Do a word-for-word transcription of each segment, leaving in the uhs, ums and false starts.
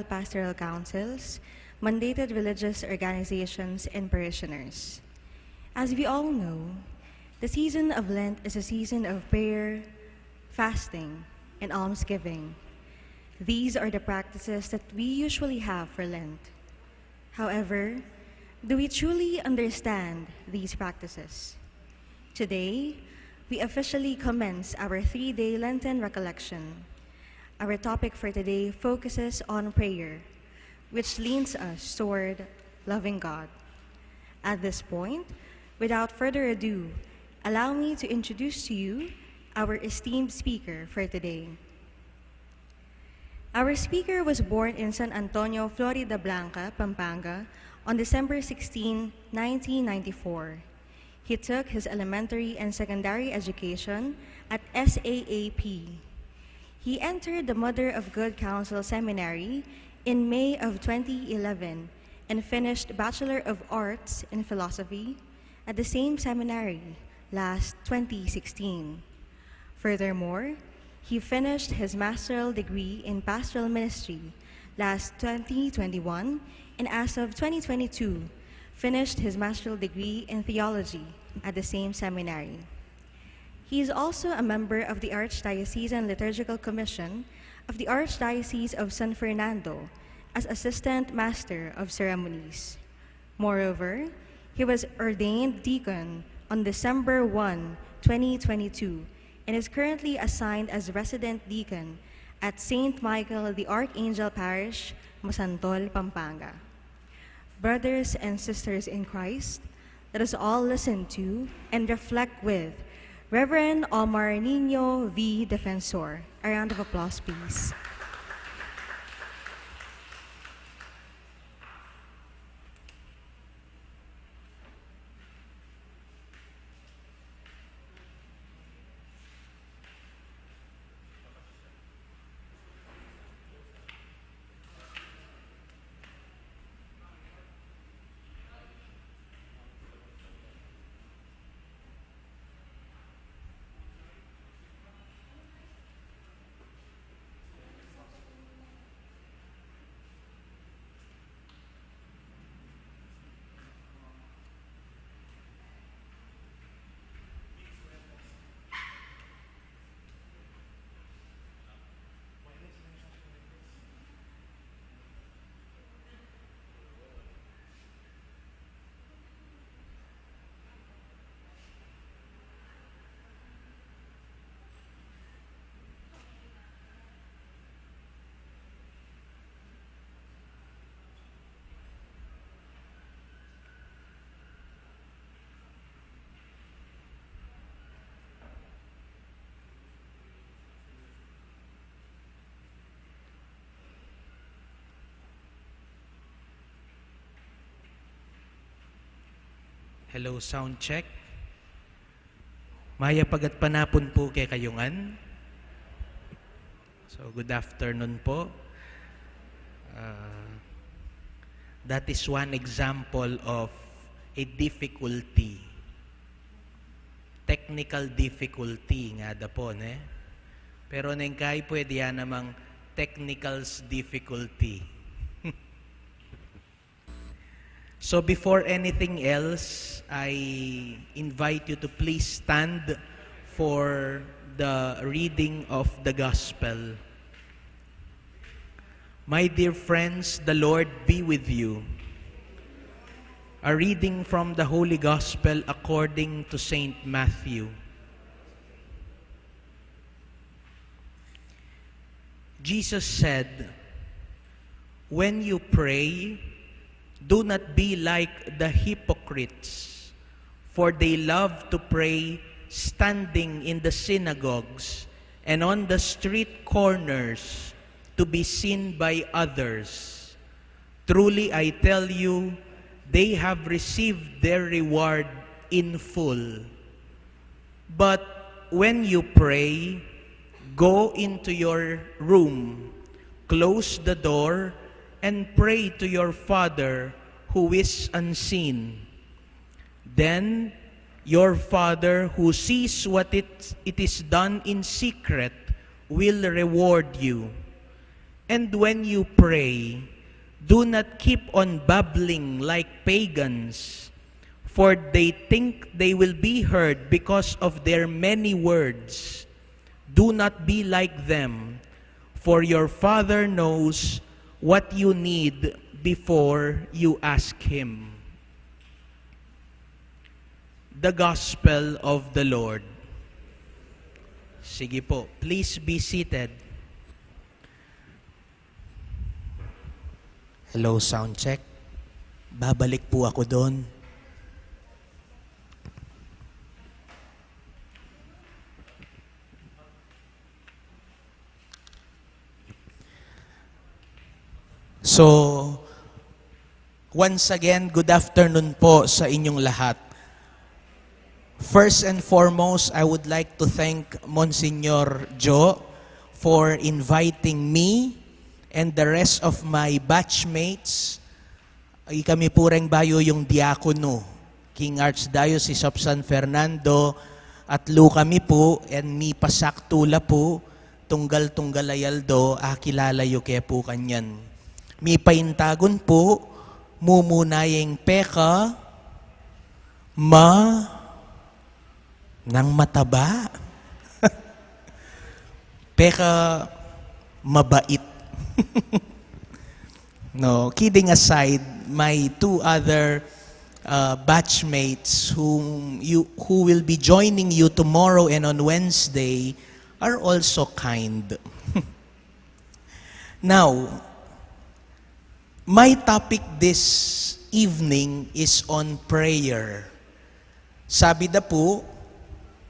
pastoral councils, mandated religious organizations, and parishioners. As we all know, the season of Lent is a season of prayer, fasting, and almsgiving. These are the practices that we usually have for Lent. However, do we truly understand these practices? Today, we officially commence our three-day Lenten recollection. Our topic for today focuses on prayer, which leans us toward loving God. At this point, without further ado, allow me to introduce to you our esteemed speaker for today. Our speaker was born in San Antonio, Floridablanca, Pampanga, on December sixteen, nineteen ninety-four. He took his elementary and secondary education at S A A P. He entered the Mother of Good Counsel Seminary in May of twenty eleven and finished Bachelor of Arts in Philosophy at the same seminary last twenty sixteen. Furthermore, he finished his master's degree in pastoral ministry last twenty twenty-one, and as of twenty twenty-two, finished his master's degree in theology at the same seminary. He is also a member of the Archdiocesan Liturgical Commission of the Archdiocese of San Fernando as Assistant Master of Ceremonies. Moreover, he was ordained deacon on December one, twenty twenty-two, and is currently assigned as resident deacon at Saint Michael the Archangel Parish, Masantol, Pampanga. Brothers and sisters in Christ, let us all listen to and reflect with Reverend Omar Nino V. Defensor. A round of applause, please. Hello, sound check. Mayap a gatpanapun pu kekayu ngan. So, good afternoon po. Uh, that is one example of a difficulty. Technical difficulty nga da po, ne? Pero neng kai pwede ya namang technical's difficulty. So before anything else, I invite you to please stand for the reading of the gospel. My dear friends, the Lord be with you. A reading from the Holy Gospel according to Saint Matthew. Jesus said, "When you pray, do not be like the hypocrites, for they love to pray standing in the synagogues and on the street corners to be seen by others. Truly I tell you, they have received their reward in full. But when you pray, go into your room, close the door, and pray to your Father who is unseen. Then your Father who sees what it, it is done in secret will reward you. And when you pray, do not keep on babbling like pagans, for they think they will be heard because of their many words. Do not be like them, for your Father knows what you need before you ask Him. The Gospel of the Lord. Sige po, please be seated. Hello, sound check. Babalik po ako doon. So, once again, good afternoon po sa inyong lahat. First and foremost, I would like to thank Monsignor Joe for inviting me and the rest of my batchmates. Ay, kami po reng bayu yung diakono king Archdiocese of San Fernando, at lu kami po, and mipasaktu la po, tunggal-tunggal a aldo, akilala yu ke po kanyan. Mipaintagun po, mumuna yang peka, ma, nang mataba. Peka mabait. No, kidding aside, my two other uh, batchmates whom you, who will be joining you tomorrow and on Wednesday are also kind. Now, my topic this evening is on prayer. Sabi da po,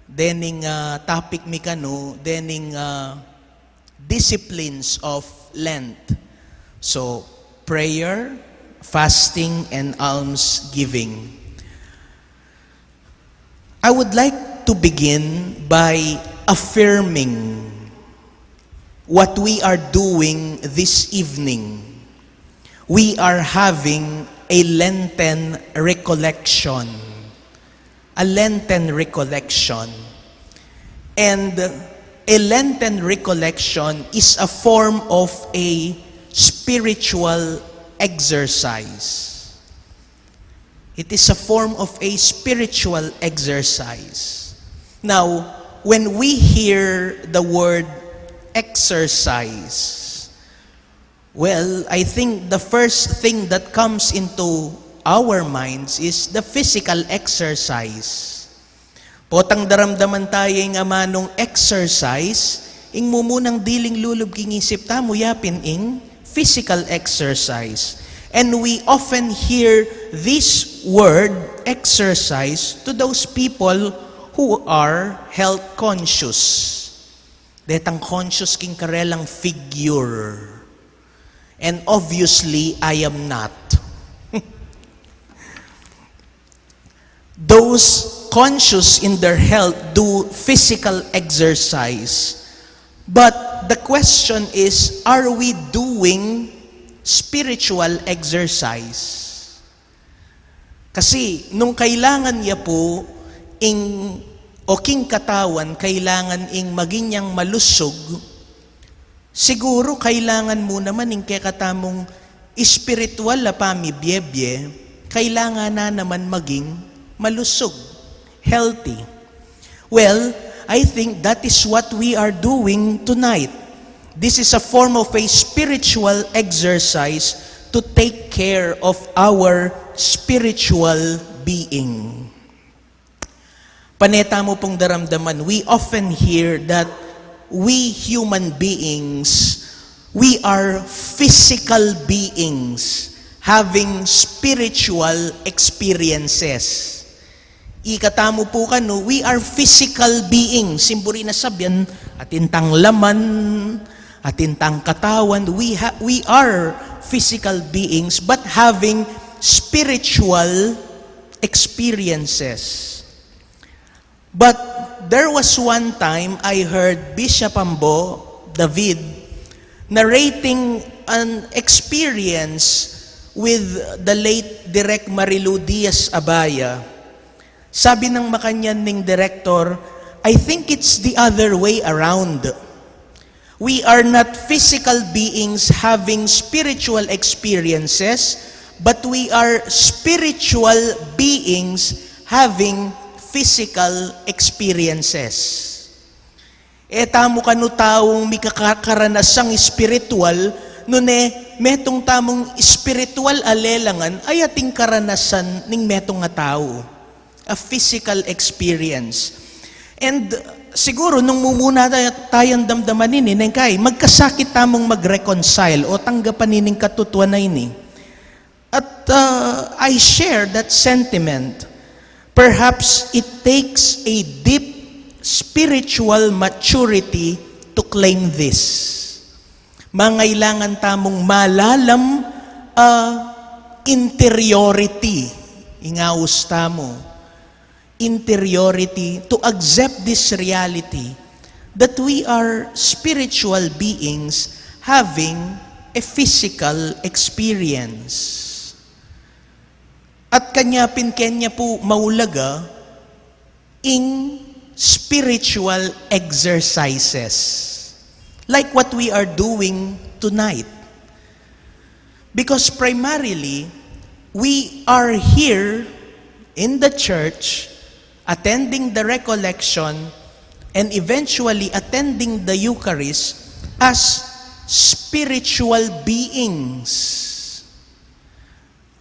dening ah, topic mi kanu, dening ah, disciplines of Lent. So, prayer, fasting, and almsgiving. I would like to begin by affirming what we are doing this evening. We are having a Lenten recollection. A Lenten recollection. And a Lenten recollection is a form of a spiritual exercise. It is a form of a spiritual exercise. Now, when we hear the word exercise, well, I think the first thing that comes into our minds is the physical exercise. Potang daramdaman tayu ing amanung exercise, ing mumunang diling lulub king isip tamu yapin ing physical exercise. And we often hear this word exercise to those people who are health conscious. Detang conscious king karelang figure. And obviously, I am not. Those conscious in their health do physical exercise. But the question is, are we doing spiritual exercise? Kasi nung kailangan ya po ing, o king katawan, kailangan ing maging yang malusug, siguro kailangan mu naman ing kekatamung espiritual a pamibiebie, kailangan na naman maging malusug, healthy. Well, I think that is what we are doing tonight. This is a form of a spiritual exercise to take care of our spiritual being. Pane tamu pung daramdaman, we often hear that we human beings, we are physical beings having spiritual experiences. Ikatamu pu kanu, we are physical beings. Ing buri na sabian, atin tang laman, atin tang katawan. We, ha- we are physical beings, but having spiritual experiences. But there was one time I heard Bishop Ambo David narrating an experience with the late Direk Marilu Diaz Abaya. Sabi ng makanyan ning direktor, "I think it's the other way around. We are not physical beings having spiritual experiences, but we are spiritual beings having physical experiences. E tamu kanu taung mika ka-, karanasang espiritual, nune metung tamung espiritual a lelangan, ay ating karanasan ning metung a tau. A physical experience. And, uh, siguru nung mumuna ta-, tayang damdaman ini, neng kai, magkasakit tamung mag-reconcile o tanggapan ining katutuan a ini. At, uh, I share that sentiment. Perhaps it takes a deep spiritual maturity to claim this. Mangailangan tamung malalam a interiority, ing aus tamu, interiority to accept this reality that we are spiritual beings having a physical experience. At kanya pin kenya pu maulaga ing spiritual exercises, like what we are doing tonight. Because primarily, we are here in the church, attending the recollection, and eventually attending the Eucharist as spiritual beings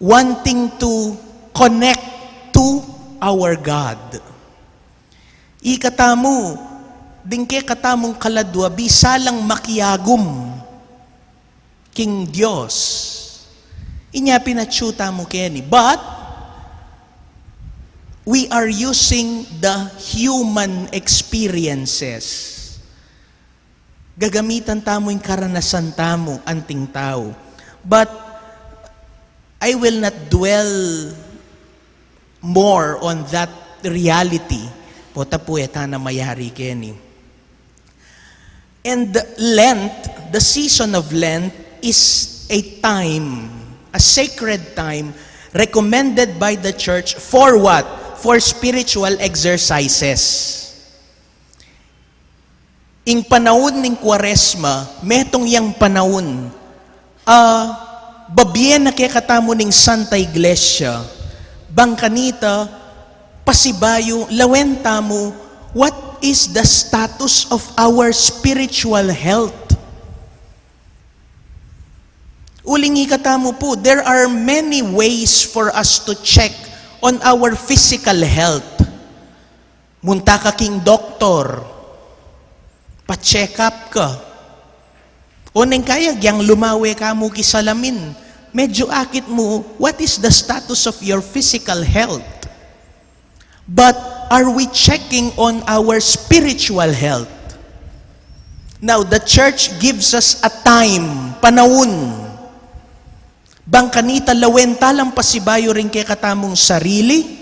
wanting to connect to our God. Ika tamu, ding kekatamung kaladua, bisa lang makiagum king Dios. Inya pin atyu tamu keni. But, we are using the human experiences. Gagamitan tamu ing karanasan tamu, anting tau. But I will not dwell more on that reality. Pota pu e ta na mayari keni. And Lent, the season of Lent, is a time, a sacred time, recommended by the church for what? For spiritual exercises. Ing panaun ning Kuaresma, metung yang panaun, a, babie na kekatamu ning Santa Iglesia, bang kanita, pasibayu, lawen tamu, what is the status of our spiritual health? Uling ikatamu pu, there are many ways for us to check on our physical health. Munta ka king doktor, pa-check up ka. O neng kaya, gyang lumawe ka mu ki salamin, medyo akit mu, what is the status of your physical health? But are we checking on our spiritual health? Now, the church gives us a time, panaun. Bang kanita lawen ta lang pasibayu ring kekatamung sarili,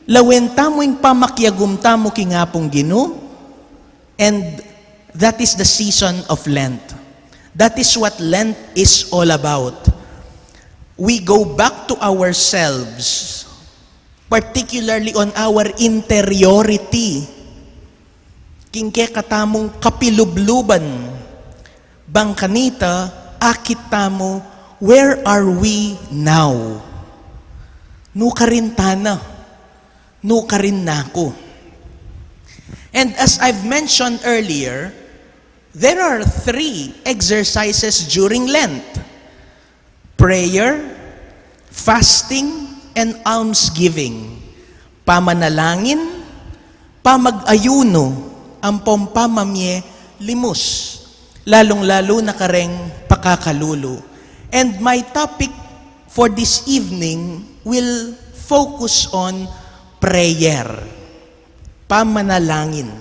lawen tamu ing pamakiagum tamu king Apung Ginu, and that is the season of Lent. That is what Lent is all about. We go back to ourselves, particularly on our interiority. King kekatamung kapilubluban, bang kanita, akit tamu, where are we now? Nukarin ta na, nukarin na ku. And as I've mentioned earlier, there are three exercises during Lent. Prayer, fasting, and almsgiving. Pamanalangin, pamag-ayuno, ampong pamamie limus, lalung-lalu na kareng pakakalulu. And my topic for this evening will focus on prayer. Pamanalangin.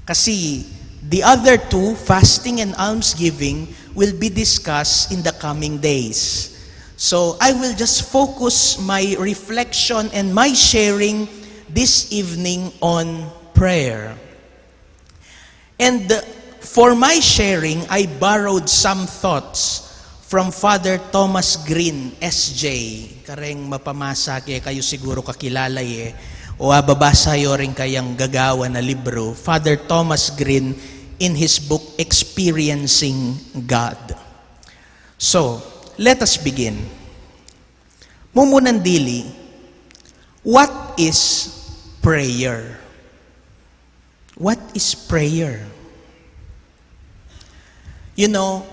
Kasi the other two, fasting and almsgiving, will be discussed in the coming days. So I will just focus my reflection and my sharing this evening on prayer. And for my sharing, I borrowed some thoughts from Father Thomas Green, S J. Kareng mapamasa ke, kayu siguru kakilala ye, o ababasa yo ring kayang gagawan a libru, Father Thomas Green, in his book, Experiencing God. So, let us begin. Mumunan dili, what is prayer? What is prayer? You know,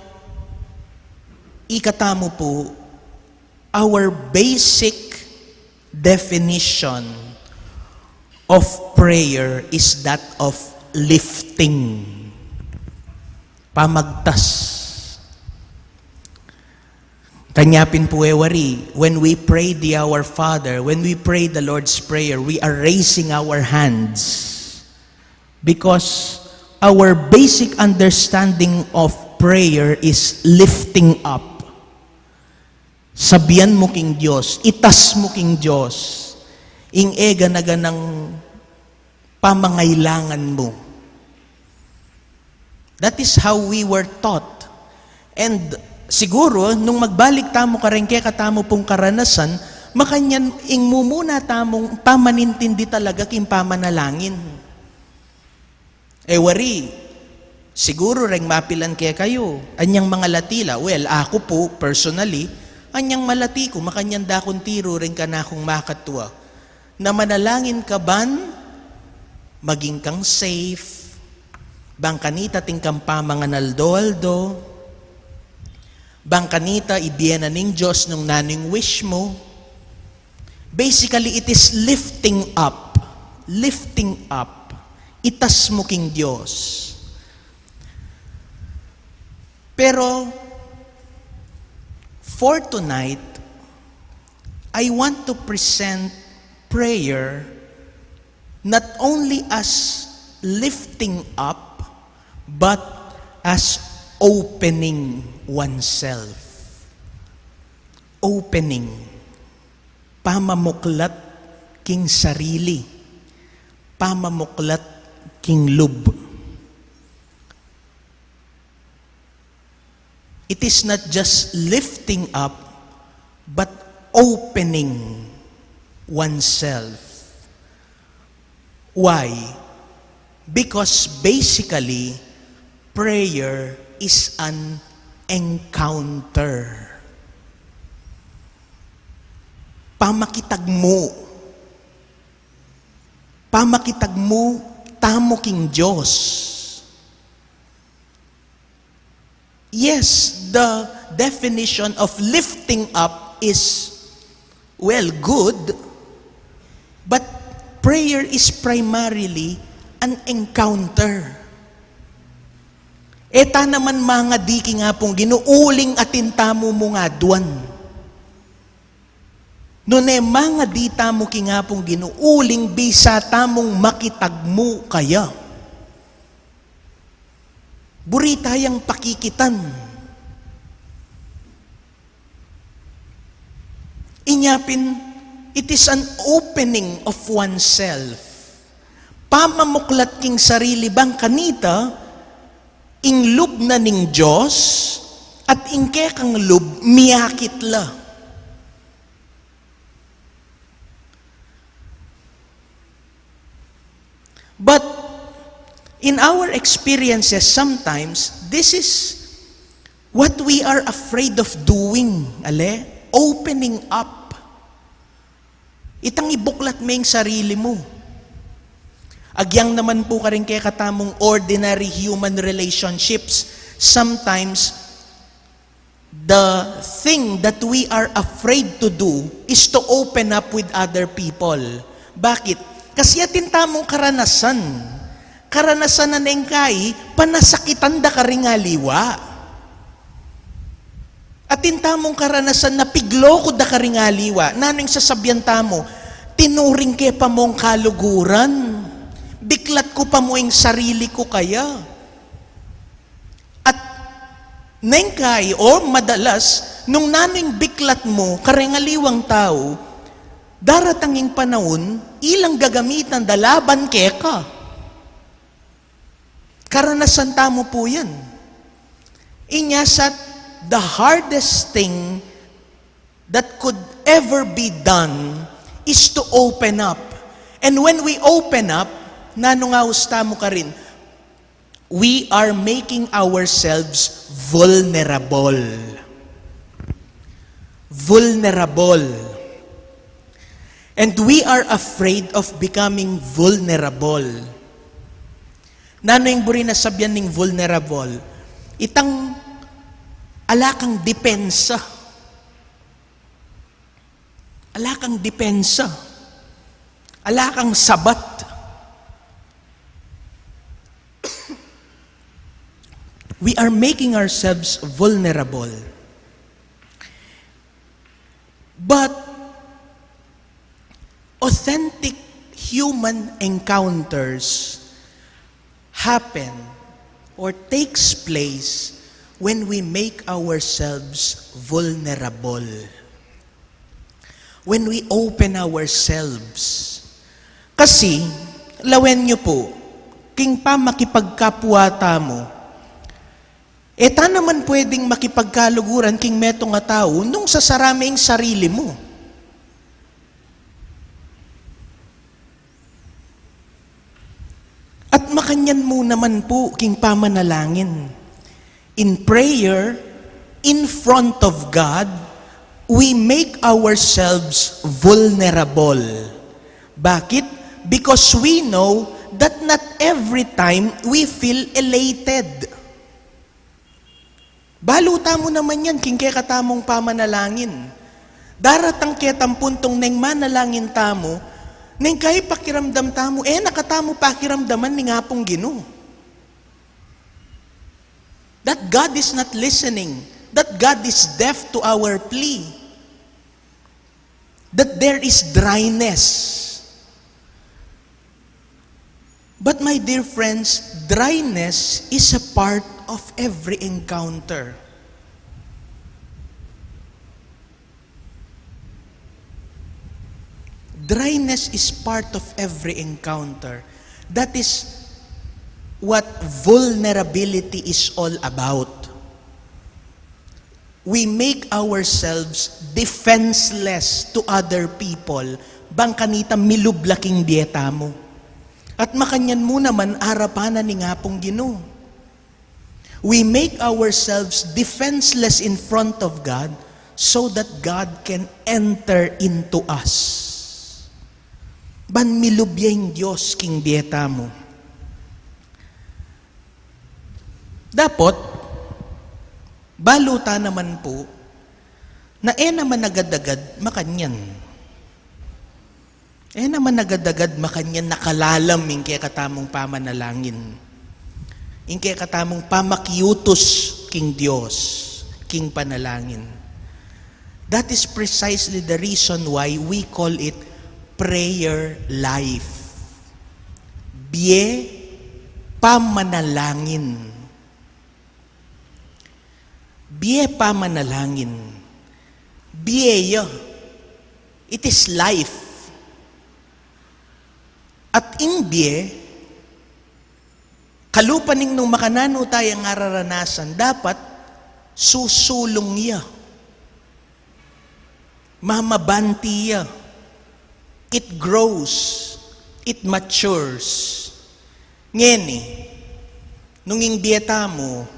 ikatamu po, our basic definition of prayer is that of lifting. Pamagtas. Kanya pin po e wari, when we pray the Our Father, when we pray the Lord's Prayer, we are raising our hands. Because our basic understanding of prayer is lifting up. Sabian mu king Dios, itas mu king Dios, ing e gana-ganang pamangailangan mu. That is how we were taught. And siguro, nung magbalik tamu kareng kekatamu pung karanasan, makanyan ing mumuna tamung pamanintindi talaga king pamanalangin. E wari, siguro reng mapilan kekayu, anyang mangalati la. Well, aku pu, personally, anyang malati ku, makanyan da kung tiru reng kanakung makatua na manalangin ka ban maging kang safe, bang kanita atin kang pamanganaldo-aldo, bang kanita ibie na ning Dios nung nanu ing wish mu. Basically, it is lifting up. Lifting up. Itas mu king Dios. Pero, for tonight, I want to present prayer not only as lifting up, but as opening oneself. Opening. Pamamuklat king sarili. Pamamuklat king lub. It is not just lifting up, but opening oneself. Why? Because basically, prayer is an encounter. Pamakitagmu. Pamakitagmu tamu king Dios. Yes, the definition of lifting up is, well, good, but prayer is primarily an encounter. E ta naman mangadi king Apung Ginu uling atin tamu mung aduan. Nune mangadi tamu king Apung Ginu uling bisa tamung makitagmu kaya. Buri tayang pakikitan. Inya pin, it is an opening of oneself. Pamamuklat king sarili bang kanita, ing lub na ning Dios, at ing kekang lub, miyakit la. But in our experiences, sometimes, this is what we are afraid of doing, ale? Opening up. Itang ibuklat me ing sarili mu. Agyang naman pu karing kekatamung ordinary human relationships, sometimes the thing that we are afraid to do is to open up with other people. Bakit? Kasi atin tamung karanasan. Karanasan na neng kai, panasakitan da karing aliwa. Atin tamung karanasan na pigloko da karing aliwa. Nanu ing sasabian tamu? Tinuring ke pa mung kaluguran. Biklat ku pa mu ing sarili ku kaya. At neng kai, o madalas, nung nanu ing biklat mu kareng aliwang tau, daratang ing panaun, ilang gagamitan da laban keka. Karanasan tamu pu yan. Inya sa, the hardest thing that could ever be done is to open up. And when we open up, nanu ing aus tamu karin? We are making ourselves vulnerable. Vulnerable. And we are afraid of becoming vulnerable. Nanu ing buri na sabyan ning vulnerable? Itang ala kang depensa. Ala kang depensa. Ala kang sabat. We are making ourselves vulnerable. But authentic human encounters happen or takes place when we make ourselves vulnerable. When we open ourselves. Kasi, lawen yu pu, king pamakipagkapwa tamu, e ta naman pwedeng makipagkaluguran king metung a tau nung sasara me ing sarili mu. At makanyan mu naman pu king pamanalangin. In prayer, in front of God, we make ourselves vulnerable. Bakit? Because we know that not every time we feel elated. Balu tamu naman yan king kekatamung pamanalangin. Daratang ketang puntung neng manalangin tamu, neng kai pakiramdam tamu, e na katamu pakiramdaman ning Apung Ginu. That God is not listening, that God is deaf to our plea, that there is dryness. But my dear friends, dryness is a part of every encounter. Dryness is part of every encounter. That is what vulnerability is all about. We make ourselves defenseless to other people. Bang kanita milub la king bie tamu. At makanyan mu naman arapan na ning Apung Ginu. We make ourselves defenseless in front of God so that God can enter into us. Ban milub ya ing Dios king bie tamu. Dapot, balu ta naman pu, na e naman agad-agad makanyan. E naman agad-agad makanyan na kalalam ing kekatamung pamanalangin. Ing kekatamung pamakiutus king Dios, king panalangin. That is precisely the reason why we call it prayer life. Bie pamanalangin. Bie pamanalangin. Bie ya. It is life. At ing bie, kalupa ning nung makananu taya ing araranasan, dapat susulung ya. Mamabanti ya. It grows. It matures. Ngeni, nung ing bie tamu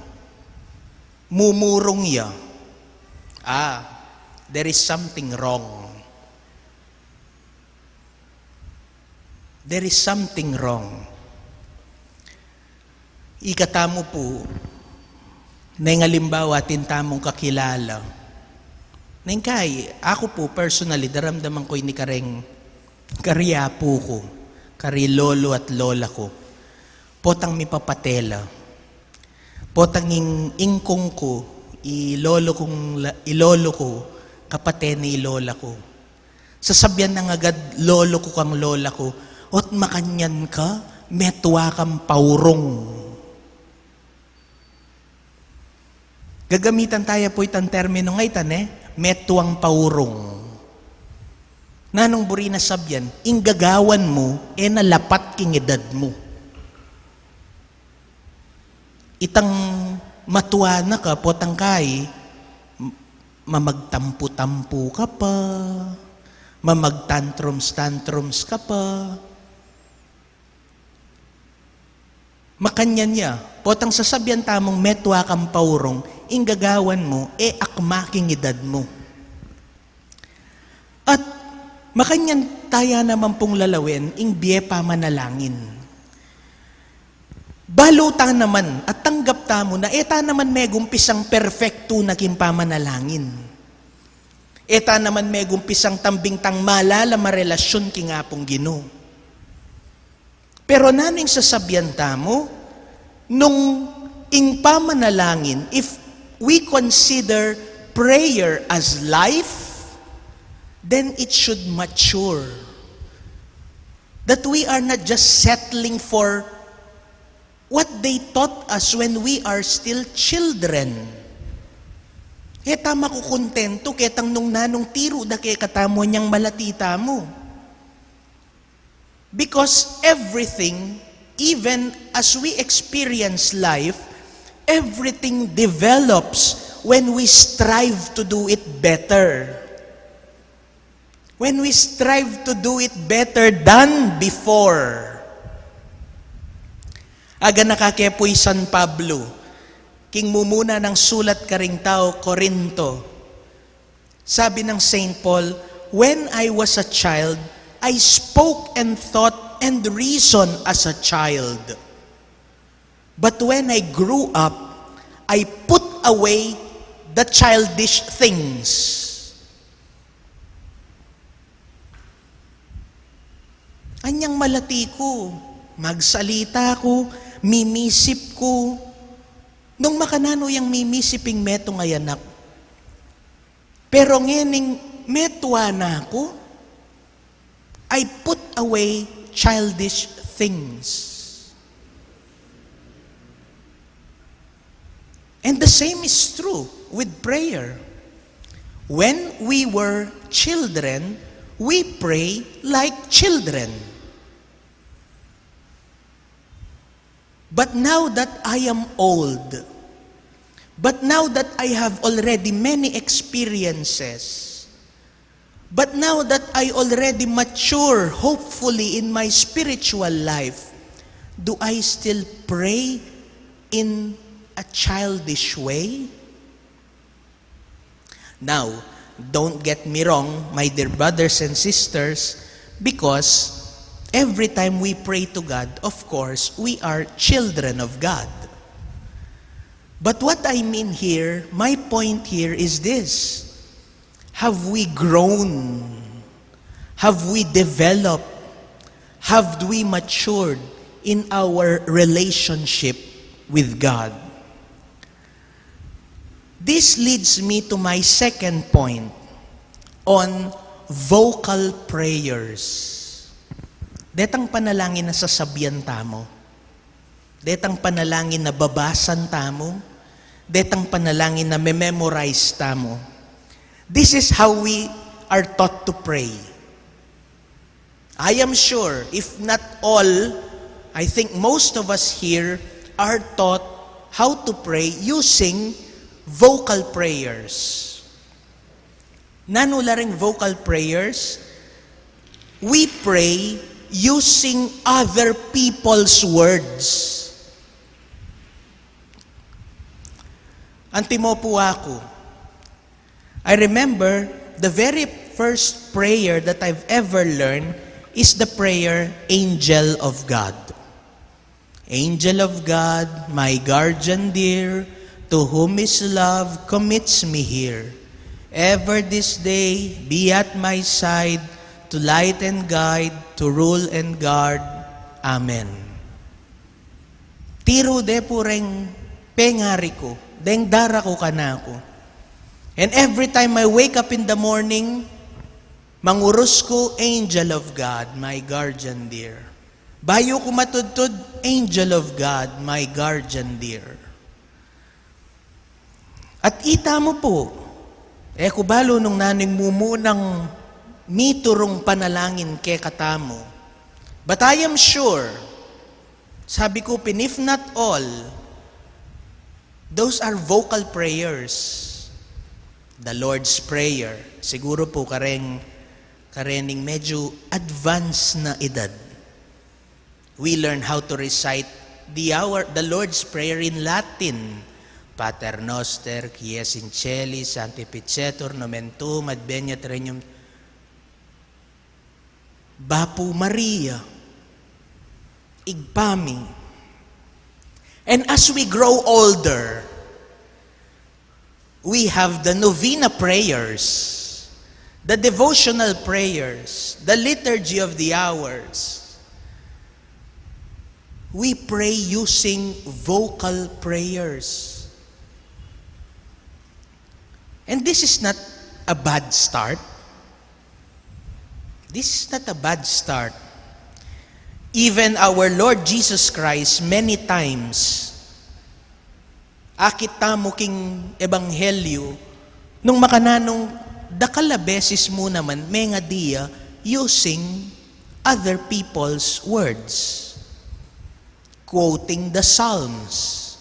mumurung ya, ah, there is something wrong. There is something wrong. Ikatamu pu, neng alimbawa atin tamung kakilala. Neng kai, aku pu personally, daramdaman ku ini kareng, kari apu ku, kari lolo at lola ku. Potang mipapate la. Potang ing, ingkung ku, i lolo kung la, i lolo ku, kapate ne i lola ku. Sasabyan nang agad lolo ku kang lola ku, "Ot makanyan ka, metua kang paurung." Gagamitan taya pu itang terminu ngeni, e, metuang paurung. Nanung buri na sabyan? Ing gagawan mu, e na lapat king edad mu. Itang matua na ka, potang kai, m-, mamagtampu-tampu ka pa, mamagtantrums-tantrums ka pa. Makanyan ya, potang sasabian tamung metua kang paurong, ing gagawan mu, e akma king idad mu. At makanyan taya naman pung lalawen, ing bie pamanalangin. Balu ta naman, at tanggap tamu na, e ta naman megumpisang perfecto na king pamanalangin. E ta naman megumpisang tambing tang malalam a relasyon king Apung Ginu. Pero nanu ing sasabian tamu, nung ing pamanalangin, if we consider prayer as life, then it should mature. That we are not just settling for what they taught us when we are still children. E ta makukuntento ketang nung nanung tiru da kekatamu inyang malati tamu. Because everything, even as we experience life, everything develops when we strive to do it better. When we strive to do it better than before. Aganaka ke pu i San Pablo, king mumuna nang sulat karing tau Corinto. Sabi ng Saint Paul, "When I was a child, I spoke and thought and reasoned as a child. But when I grew up, I put away the childish things." Anyang malati ku, magsalita ku, mimisip ku. Nung makananu yang mimisip ing metung a anak. Pero ngening metua na ku, I put away childish things. And the same is true with prayer. When we were children, we pray like children. But now that I am old, but now that I have already many experiences, but now that I already mature, hopefully, in my spiritual life, do I still pray in a childish way? Now, don't get me wrong, my dear brothers and sisters, because every time we pray to God, of course, we are children of God. But what I mean here, my point here is this. Have we grown? Have we developed? Have we matured in our relationship with God? This leads me to my second point on vocal prayers. Detang panalangin a sasabian tamu. Detang panalangin a babasan tamu. Detang panalangin a mememorize tamu. This is how we are taught to pray. I am sure, if not all, I think most of us here are taught how to pray using vocal prayers. Nanu la ring vocal prayers? We pray using other people's words. Antimo pu aku. I remember the very first prayer that I've ever learned is the prayer, "Angel of God." "Angel of God, my guardian dear, to whom his love commits me here. Ever this day be at my side, to light and guide, to rule and guard. Amen." Tiru de pu reng pengari ku, deng dara ku kanaku. And every time I wake up in the morning, mangurus ku, "Angel of God, my guardian dear." Bayu ku matudtud, "Angel of God, my guardian dear." At ita mu pu, e ku balu nung nanu ing mumunang miturung panalangin kekatamu. But I am sure, sabi ku pin, if not all, those are vocal prayers. The Lord's Prayer. Siguru pu kareng, karening medyu advance na edad. We learn how to recite the hour, the Lord's Prayer in Latin. Pater noster, qui es in caeli, sanctificetur nomen tuum, adveniat regnum. Bapu Maria, Ibpa mi. And as we grow older, we have the novena prayers, the devotional prayers, the liturgy of the hours. We pray using vocal prayers. And this is not a bad start. This is not a bad start. Even our Lord Jesus Christ, many times, akit tamu king Ebanghelyo, nung makananu, dakal a beses mu naman mengadi ya using other people's words, quoting the Psalms.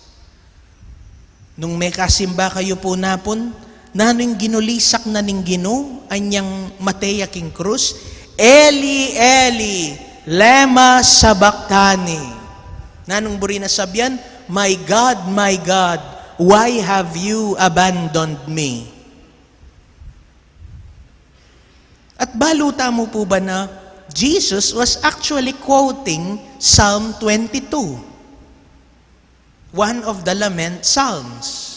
Nung mekasimba kayu pu napun, nanu ing ginulisak na ning Ginu anyang mate ya king krus? "Eli, Eli, lema sabachthani?" Nanung buri na sabian? "My God, my God, why have you abandoned me?" At balu tamu pu ba na Jesus was actually quoting Psalm twenty-two, one of the lament psalms.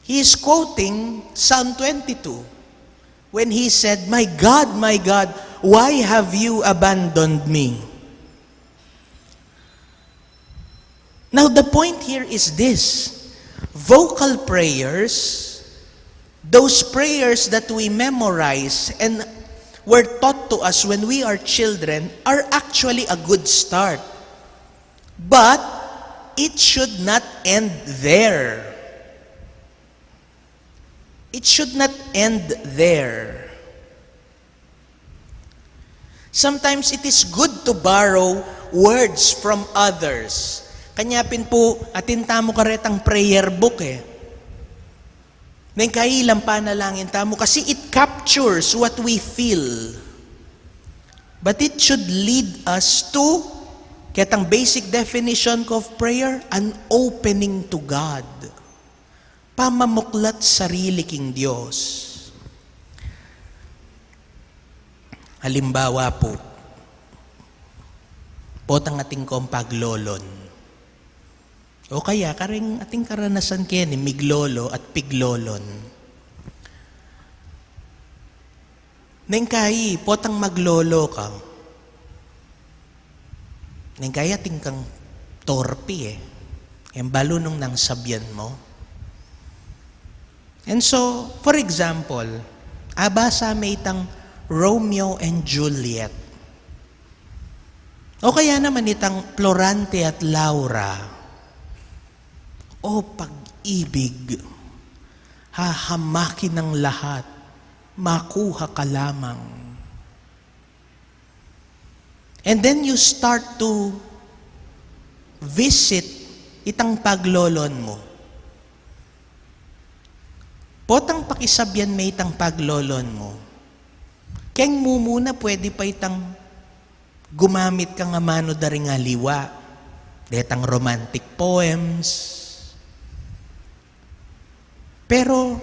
He is quoting Psalm twenty-two when he said, "My God, my God, why have you abandoned me?" Now, the point here is this. Vocal prayers, those prayers that we memorize and were taught to us when we are children, are actually a good start. But it should not end there. It should not end there. Sometimes it is good to borrow words from others. Kanya pin pu, atin tamu karetang prayer book e. Neng kailan panalangin tamu kasi it captures what we feel. But it should lead us to, ketang basic definition of prayer, an opening to God. Pamamuklat sarili king Dios. Halimbawa pu, potang atin kong paglolon. O kaya, karing ating karanasan keni, miglolo at piglolon. Neng kai, potang maglolo ka. Neng kai atin kang torpi e. Yang balu nung nang sabian mo. And so, for example, abasa me itang Romeo and Juliet. O kaya naman itang Florante at Laura. O pag-ibig, hahamakin ang lahat, makuha ka lamang. And then you start to visit itang paglolon mo. Potang pakisabian me itang paglolon mo. Keng mumuna pwede pa itang gumamit kang amanu da ring aliwa, detang romantic poems. Pero,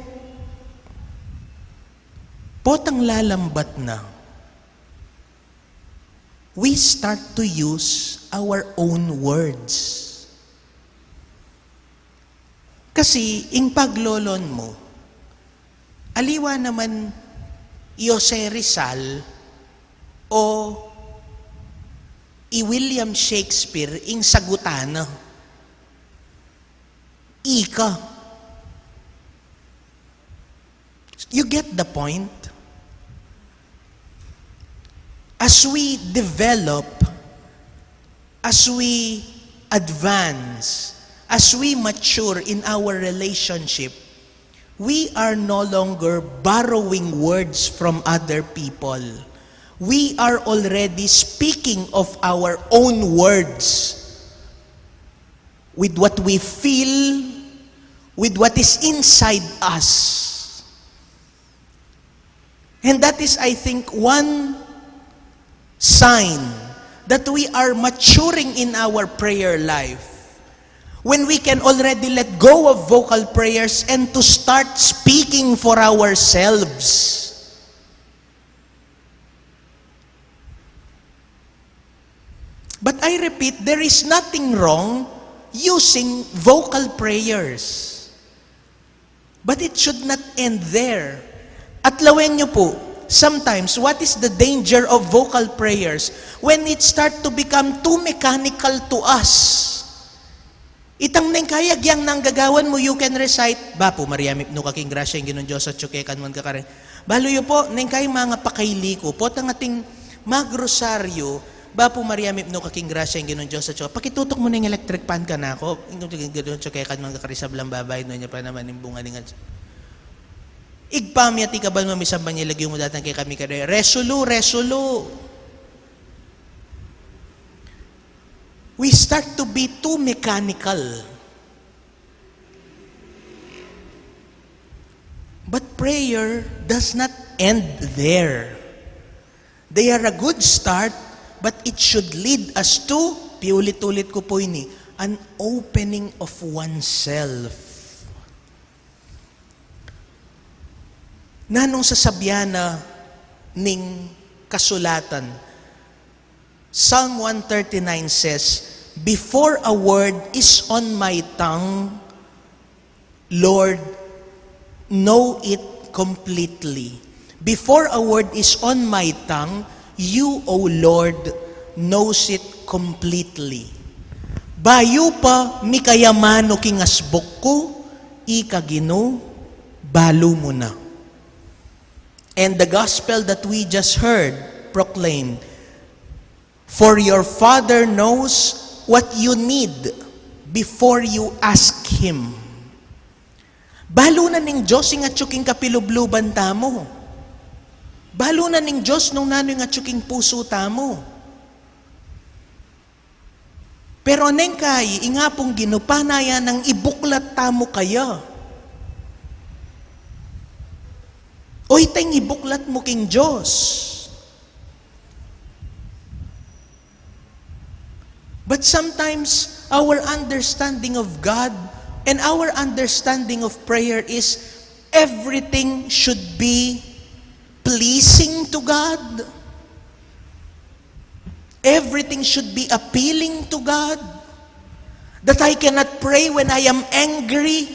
potang lalambat na, we start to use our own words. Kasi, ing paglolon mo, aliwa naman i Jose Rizal o i William Shakespeare ing sagutan na. Ika. You get the point? As we develop, as we advance, as we mature in our relationship, we are no longer borrowing words from other people. We are already speaking of our own words with what we feel, with what is inside us. And that is, I think, one sign that we are maturing in our prayer life when we can already let go of vocal prayers and to start speaking for ourselves. But I repeat, there is nothing wrong using vocal prayers. But it should not end there. At lawen niyo po, sometimes, what is the danger of vocal prayers? When it start to become too mechanical to us. Itang neng kaya gyang nanggagawan mu, you can recite, "Bapu Maria, mipnu ka king grasya, ing Ginung Dios atyu keka, nuan ka karin." Balu yu po, neng kaya manga pakaili ku, potang ating magrosaryo, "Bapu Maria, mipnu ka king grasya, ing Ginung Dios atyu keka." Pakitutok mu neng electric fan kanaku, "Ing Ginung Dios atyu keka, nuan ka karing sablang babai, nuan ya pa naman ing bunga ning atyu." Ibpa mi atiu ka banua, misamban ya ing lagyu mu, datang kekami ing kayarian mu. Resolu, resolu. We start to be too mechanical. But prayer does not end there. They are a good start, but it should lead us to, piulit-ulit ku po ini, an opening of oneself. Nanung sasabian na ning kasulatan? Psalm one thirty-nine says, "Before a word is on my tongue, Lord, know it completely." Before a word is on my tongue, you, O Lord, knows it completely. Bayu pa mika yamanu king asbuk ku, ika Ginu, balu mu na. And the gospel that we just heard proclaimed, "For your Father knows what you need before you ask Him." Balu na ning Dios ing atyu king kapilubluban tamu. Balu na ning Dios nung nanu ing atyu king pusu tamu. Pero neng kai, ing Apung Ginu, pana ya nang ibuklat tamu kaya. O ita ing ibuklat mu king Dios. But sometimes, our understanding of God and our understanding of prayer is everything should be pleasing to God. Everything should be appealing to God. That I cannot pray when I am angry.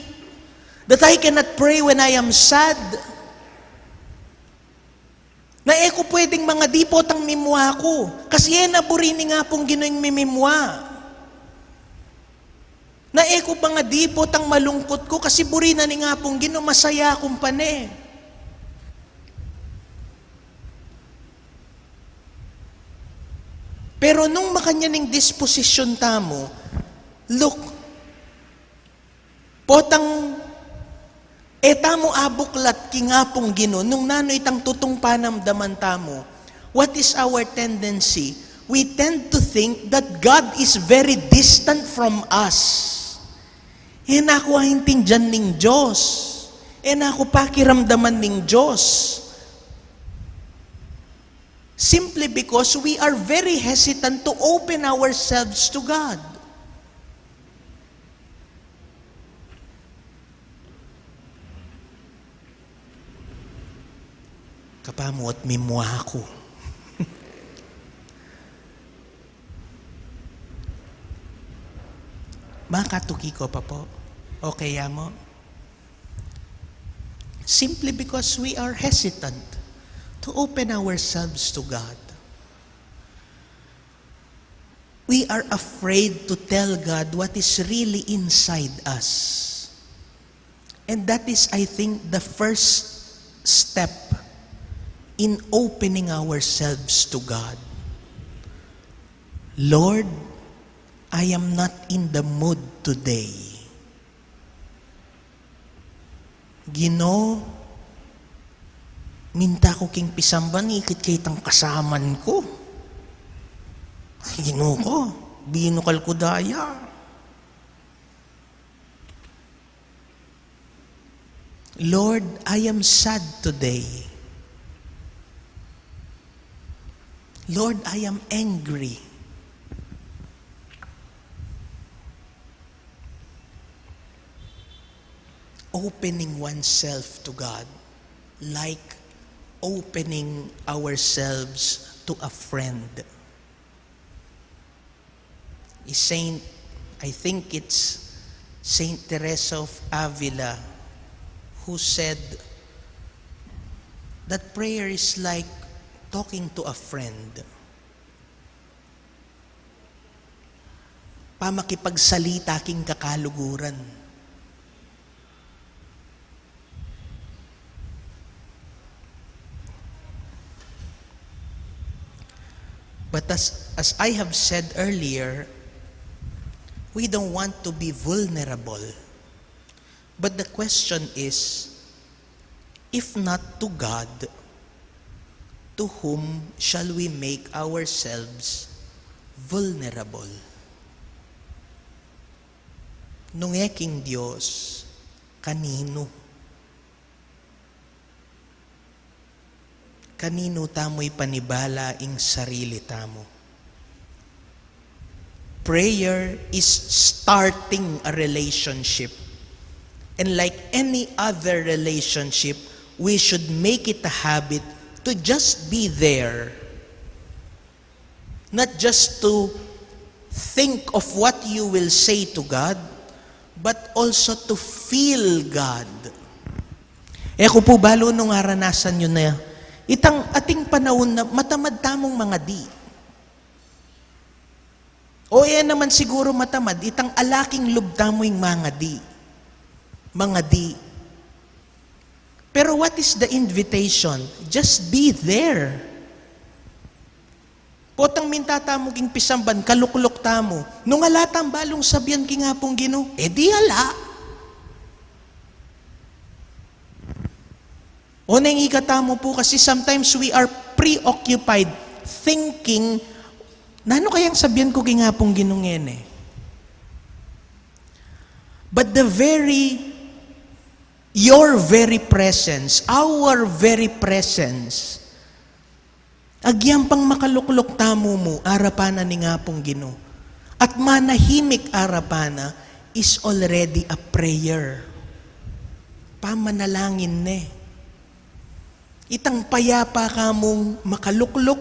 That I cannot pray when I am sad. Na e ku pwedeng mangadi potang mimua ku. Kasi e na buri ning Apung Ginu ing mimimua. Na e ku mangadi potang malungkut ku, kasi buri na ning Apung Ginu masaya kung pane. Pero nung makanyan ing disposition tamu, look, potang e tamu abuklat king Apung Ginu nung nanu itang tutung panamdaman tamu, what is our tendency? We tend to think that God is very distant from us. E na ku aintindian ning Dios. E na ku pakiramdaman ning Dios. Simply because we are very hesitant to open ourselves to God. Kapamu at mimua ku. Makatuki ko pa po. Okay ya mu? Simply because we are hesitant to open ourselves to God. We are afraid to tell God what is really inside us. And that is, I think, the first step in opening ourselves to God. Lord, I am not in the mood today. Ginu, minta ku king pisamban, ikit ke itang kasaman ku. Ay, Ginu ku, binukal ku daya. Lord, I am sad today. Lord, I am angry. Opening oneself to God, like opening ourselves to a friend. Is Saint, I think it's Saint Teresa of Avila who said that prayer is like talking to a friend. Pamakipagsalita king kakaluguran. But as, as I have said earlier, we don't want to be vulnerable. But the question is, if not to God, to whom shall we make ourselves vulnerable? Nung e king Dios, kaninu? Kaninu tamu ipanibala ing sarili tamu? Prayer is starting a relationship. And like any other relationship, we should make it a habit to just be there. Not just to think of what you will say to God, but also to feel God. E ku pu balu nung aranasan yu na itang ating panaun na matamad tamung mangadi. O e naman siguru matamad, itang ala king lub tamu ing mangadi. Mangadi. Pero what is the invitation? Just be there. Potang minta tamu king pisamban, kalukluk tamu. Nung ala tang balung sabian king Apung Ginu, e di ala. O neng ikatamu pu kasi sometimes we are preoccupied thinking, nanu kayang sabian ku king Apung Ginu ngeni? But the very, your very presence, our very presence, agyang pang makalukluk tamu mu arapan na ning Apung Ginu at manahimik arapan na is already a prayer. Pamanalangin ne. Itang payapa kamung makalukluk,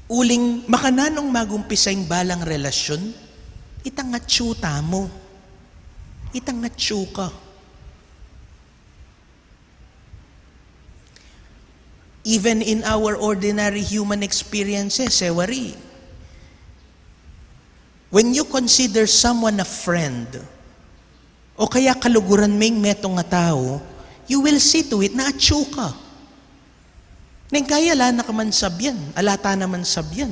uling makananung magumpisa ing balang relasyon, itang atsu tamu. Itang atsu ka. Even in our ordinary human experiences, e wari. When you consider someone a friend, o kaya kaluguran me ing metung a tau, you will see to it na atsu ka. Neng kaya ala na ka man sabian, ala ta naman sabian.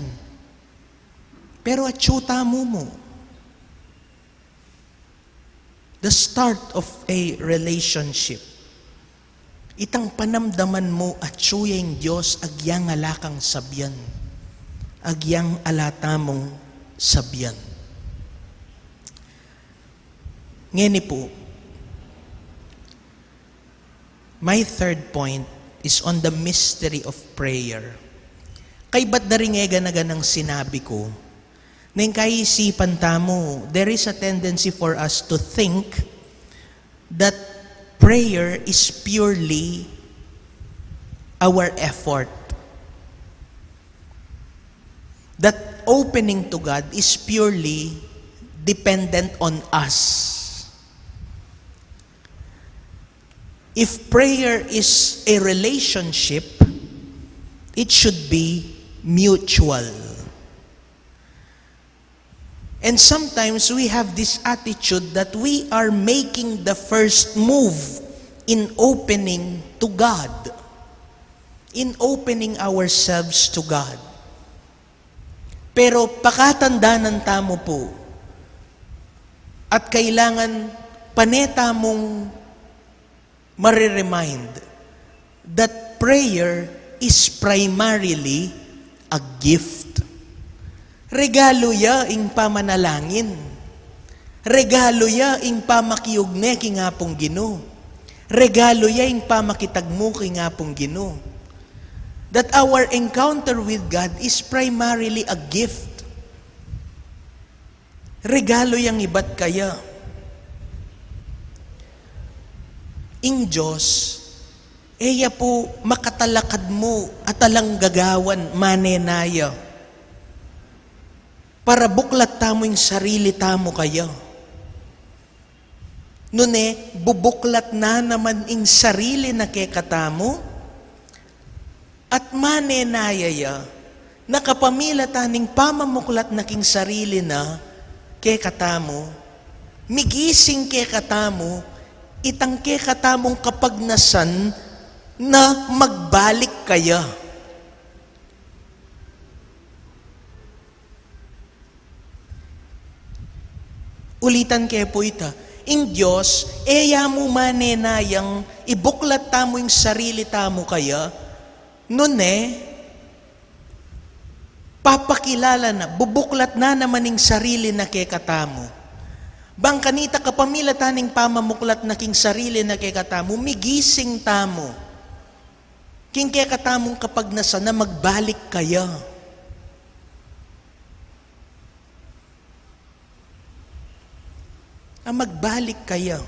Pero atsu tamu mu. The start of a relationship. Itang panamdaman mu atsu ya ing Dios agyang ala kang sabian. Agyang ala tamung sabian. Ngeni pu, my third point is on the mystery of prayer. Kaybat da ring e gana-ganang sinabi ku, neng kaisipan tamu, there is a tendency for us to think that prayer is purely our effort. That opening to God is purely dependent on us. If prayer is a relationship, it should be mutual. And sometimes we have this attitude that we are making the first move in opening to God, in opening ourselves to God. Pero pakatandanan tamu pu, at kailangan pane tamung mare-remind that prayer is primarily a gift. Regalo ya ing pamanalangin. Regalo ya ing pamakiugne king Apung Ginu. Regalo ya ing pamakitagmu king Apung Ginu. That our encounter with God is primarily a gift. Regalo yang ibat kaya. Ing Dios, e ya pu makatalakad mu at alang gagawan, mane na ya. Para buklat tamu ing sarili tamu kaya. Nune, bubuklat na naman ing sarili na kekatamu, at mane na ya ya, na kapamilatan ning pamamuklat na king sarili na kekatamu, migising kekatamu itang kekatamung kapagnasan na magbalik kaya. Ulitan ke pu ita, ing Dios, e ya mu mane na yang ibuklat tamu ing sarili tamu kaya, nune, papakilala na, bubuklat na naman ing sarili na kekatamu. Bang kanita kapamilatan ning pamamuklat na king sarili na kekatamu, migising tamu king kekatamung kapagnasan na magbalik kaya. A magbalik kaya.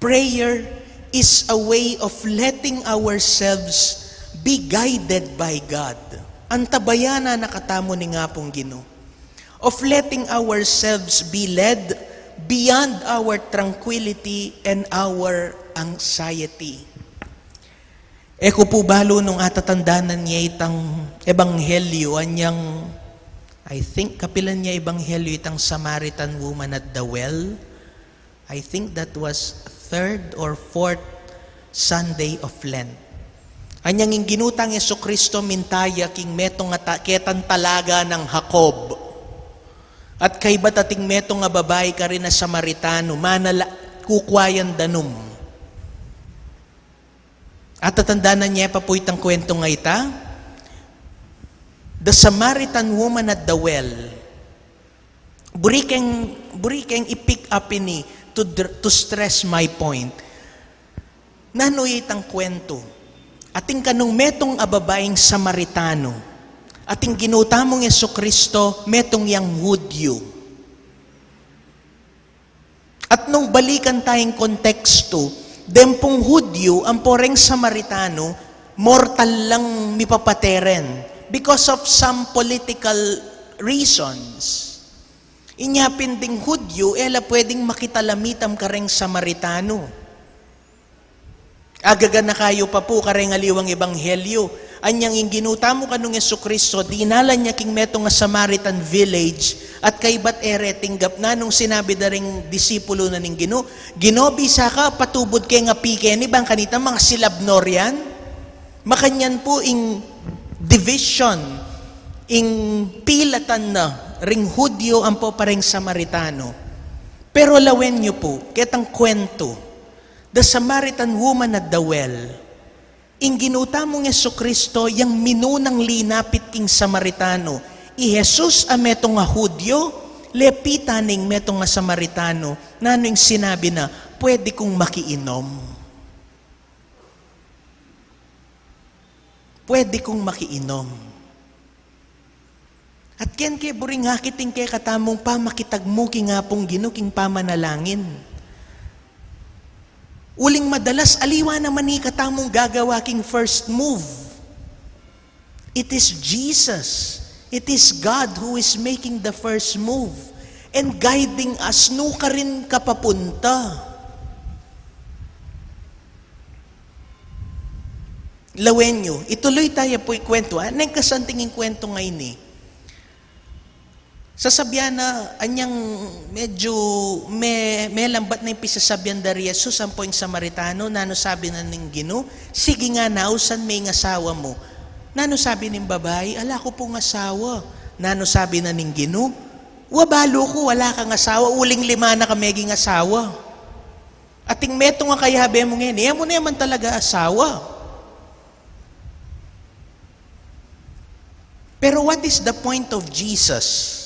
Prayer is a way of letting ourselves be guided by God. Antabayanan na katamu ning Apung Ginu. Of letting ourselves be led beyond our tranquility and our anxiety. E ku pu balu nung atatandanan ye itang ebanghelyo, anyang, I think, kapilan ya ebanghelyo itang Samaritan woman at the well. I think that was third or fourth Sunday of Lent. Anyang ing Ginu tang Jesucristo minta ya king metung a ta-, ketang talaga nang Jacob. At kaybat ating metung a babai karin a Samaritano, manala, kukwa yang danum. Atatandanan ye pa pu itang kwentung a ita? The Samaritan woman at the well. Buri keng, buri keng i-pick up ini to dr-, to stress my point. Nanu itang kwentu? Atin kanung metung a babaing Samaritano. Atin Ginu tamung Jesucristo, metung yang Hudyo. At nung balikan tayang kontekstu, deng pung Hudyo ampo reng Samaritano, mortal lang mipapate ren because of some political reasons. Inya pin ding Hudyo, e la pwedeng makitalamitam kareng Samaritano. Agaganaka yu pa pu kareng aliwang ebanghelyo. Anyang ing Ginu tamu kanung Jesucristo, dinalan ya king metung a Samaritan village, at kaybat e re tinggap. Nanung sinabi da ring disipulu na ning Ginu, "Ginu, bisa ka patubud keng api keni?" Bang kanita, mangasilabnu rian. Makanyan pu ing division, ing pilatan na ring Hudyo ampo pa reng Samaritano. Pero lawen yu pu ketang kwentu. The Samaritan woman at the well. Ing Ginu tamung Jesucristo yang minunang linapit king Samaritano. I Jesus a metung a Hudyo, lepitan ing metung a Samaritano. Nanu ing sinabi na? "Pwede kung makiinom. Pwede kung makiinom." At ken ke buring akit ing kekatamung pamakitagmu king Apung Ginu king pamanalangin. Uling madalas, aliwa naman ikatamung gagawa king first move. It is Jesus. It is God who is making the first move and guiding us nukarin ka papunta. Lawen yu, ituloy taya pu ing kwentu, ha? Neng kasanting ing kwentu ngeni. Sasabyan na, anyang medyo me-, melambat na ing pisasabyan da ri Jesus ampo ing Samaritano, nanu sabi na ning Ginu? "Sige nga, nausan me ing asawa mu?" Nanu sabi ning babai? "Ala ku pung asawa." Nanu sabi na ning Ginu? "Wa, balu ku, ala kang asawa, uling lima na ka meging asawa. Ating metung a kayabe mu ngeni, e mu ne man talaga asawa." Pero what is the point of Jesus?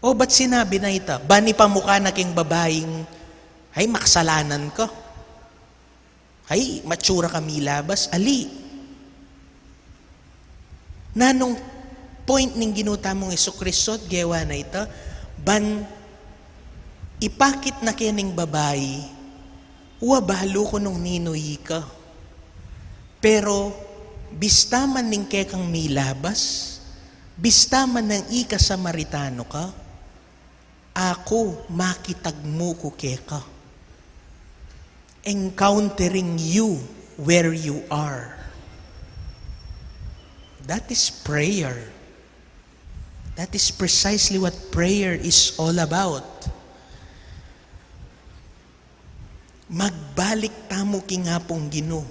O, ba't sinabi na ita? Bani pamuka na king babaing, "Ay, makasalanan ka. Ay, matsura ka milabas." Ali. Nanung Point ning Ginu tamung Jesucristo, gewa na ita, ban ipakit na kening babai, wa balu ku nung ninu ika. Pero bista man ning kekang milabas, bista man ning ika Samaritano ka, aku makitagmu ku keka. Encountering you where you are. That is prayer. That is precisely what prayer is all about. Magbalik tamu king Apung Ginu.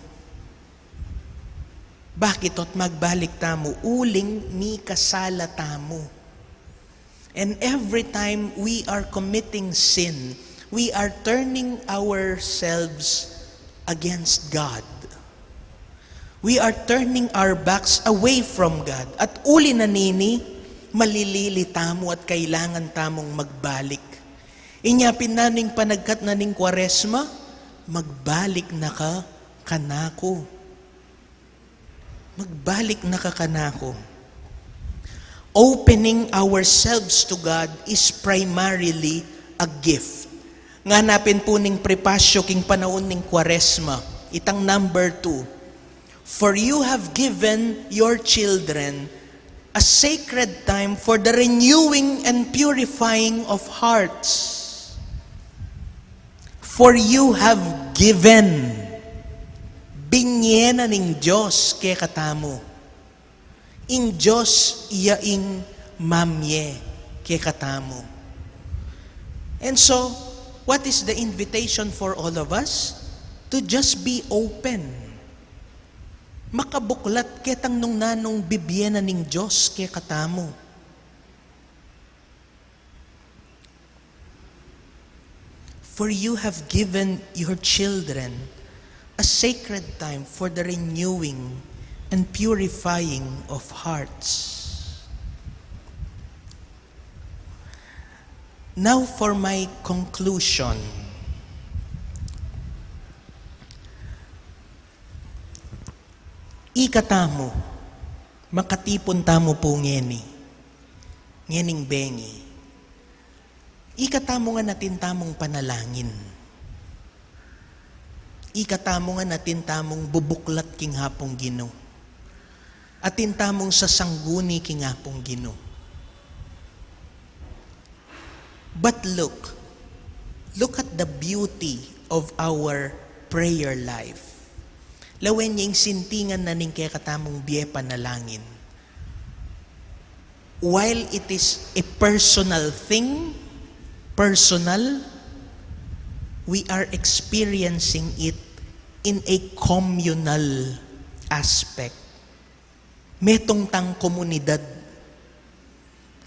Bakit ot magbalik tamu? Uling mikasala tamu. And every time we are committing sin, we are turning ourselves against God. We are turning our backs away from God. At uli na nini, malilili tamu at kailangan tamung magbalik. Inya pin nanu ing panagkat na ning Kwaresma, magbalik na ka kanaku. Magbalik na ka kanaku. Opening ourselves to God is primarily a gift. Ngana pin pu ning prepasyo king panaun ning Kwaresma, itang number two, "For you have given your children a sacred time for the renewing and purifying of hearts." For you have given. Binie na ning Dios kekatamu. Ing Dios iya ing mamie kekatamu. And so, what is the invitation for all of us? To just be open. Makabuklat ketang nung nanung bibie na ning Dios kekatamu. For you have given your children a sacred time for the renewing and purifying of hearts. Now for my conclusion. Ikatamu, makatipun tamu pu ngeni, ngening bengi. Ikatamu ngan atin tamung panalangin. Ikatamu ngan atin tamung bubuklat king Apung Ginu. Atin tamung sasangguni king Apung Ginu. But look, look at the beauty of our prayer life. Lawen ya ing sintingan na ning kekatamung bie panalangin. While it is a personal thing, personal, we are experiencing it in a communal aspect. Metung tang komunidad.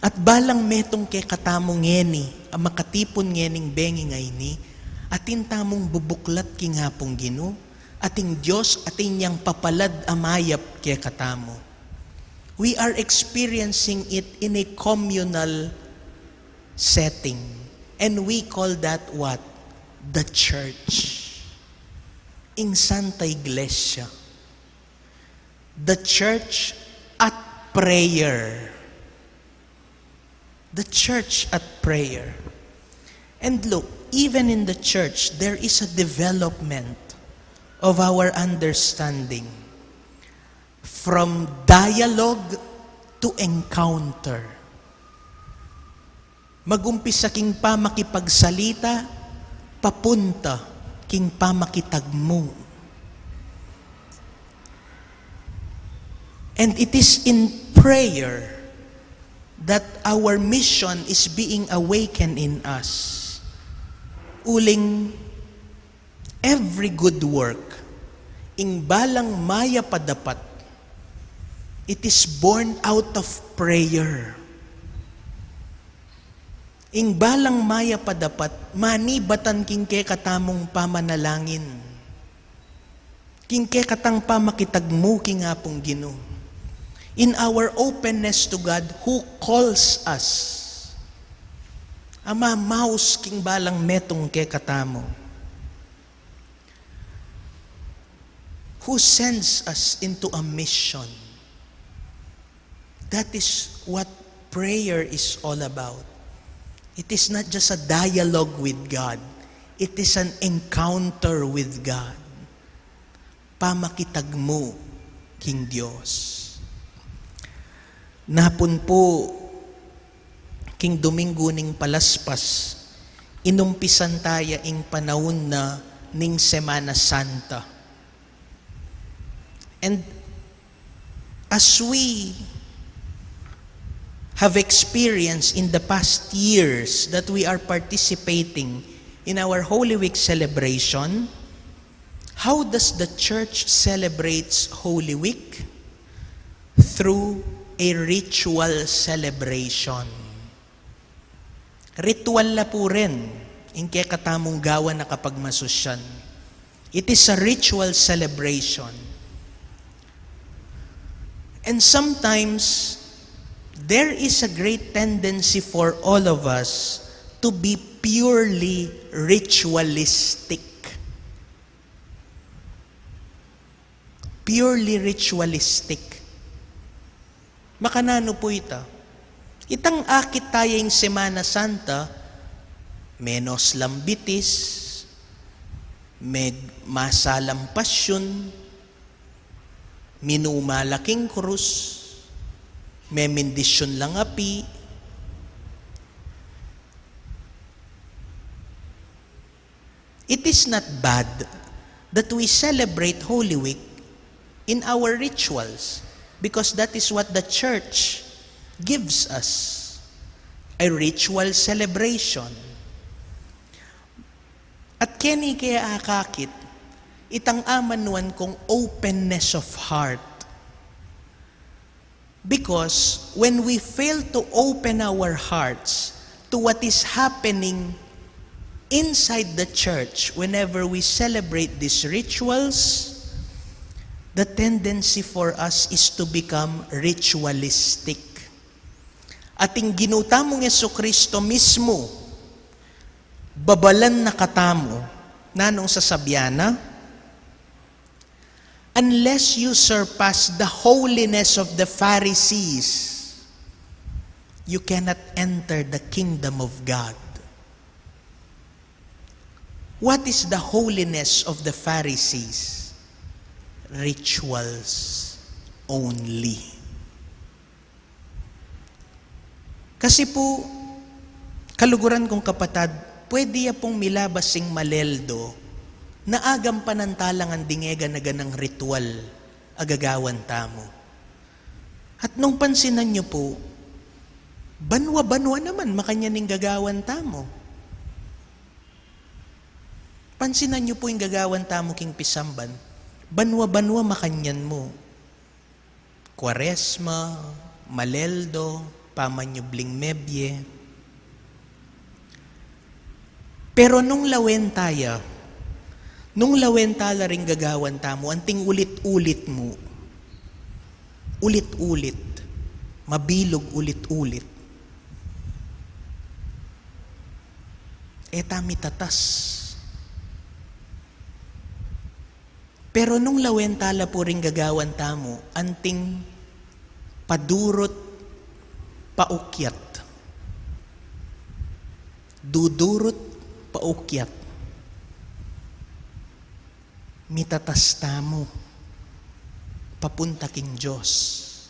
At balang metung kekatamu ngeni, a makatipun ngening bengi ngeni, atin tamung bubuklat king Apung Ginu, at ing Dios atin yang papalad a mayap kekatamu. We are experiencing it in a communal setting. And we call that what? The church. Ing Santa Iglesia. The church at prayer. The church at prayer. And look, even in the church, there is a development of our understanding from dialogue to encounter. Magumpisa king pamakipagsalita, papunta king pamakitagmu. And it is in prayer that our mission is being awakened in us. Uling every good work, ing balang mayap a dapat, it is born out of prayer. Ing balang mayap a dapat, manibatan king kekatamung pamanalangin. King kekatang pamakitagmu king Apung Ginu. In our openness to God who calls us. A mamaus king balang metung kekatamu. Who sends us into a mission. That is what prayer is all about. It is not just a dialogue with God. It is an encounter with God. Pamakitagmu king Dios. Napun pu, king Dominggu ning palaspas, inumpisan taya ing panaun na ning Semana Santa. And as we have experienced in the past years that we are participating in our Holy Week celebration, how does the church celebrates Holy Week? Through a ritual celebration. Ritual la pu rin ing kekatamung gawan a kapagmasusyan. It is a ritual celebration. And sometimes, there is a great tendency for all of us to be purely ritualistic. Purely ritualistic. Makananu pu ita? Itang akit taya ing Semana Santa, menos lang bitis, megmasa lang pasyun, minuma la king krus, memindisyun lang api. It is not bad that we celebrate Holy Week in our rituals, because that is what the church gives us, a ritual celebration. At keni ke akakit, itang amanuan kung openness of heart. Because when we fail to open our hearts to what is happening inside the church whenever we celebrate these rituals, the tendency for us is to become ritualistic. At ing Ginu tamung Jesucristo mismo, babalan na katamu, nanung sasabyan na, "Unless you surpass the holiness of the Pharisees, you cannot enter the kingdom of God." What is the holiness of the Pharisees? Rituals only. Kasi pu, kaluguran kung kapatad, pwede ya pung milabas ing maleldo na agampanan tala ngan ding e gana-ganang ritual a gagawan tamu. At nung pansinan yu pu, banwa-banwa naman makanyan ing gagawan tamu. Pansinan yu pu ing gagawan tamu king pisamban, banwa-banwa makanyan mu. Kuaresma, maleldo, pamanyubling mebie. Pero nung lawen taya, nung lawen tala ring gagawan tamu, anting ulit-ulit mu, ulit-ulit, mabilug ulit-ulit, e ta mitatas. Pero nung lawen tala pu ring gagawan tamu, anting padurut paukyat, dudurut paukyat, mitatas tamu papunta king Dios.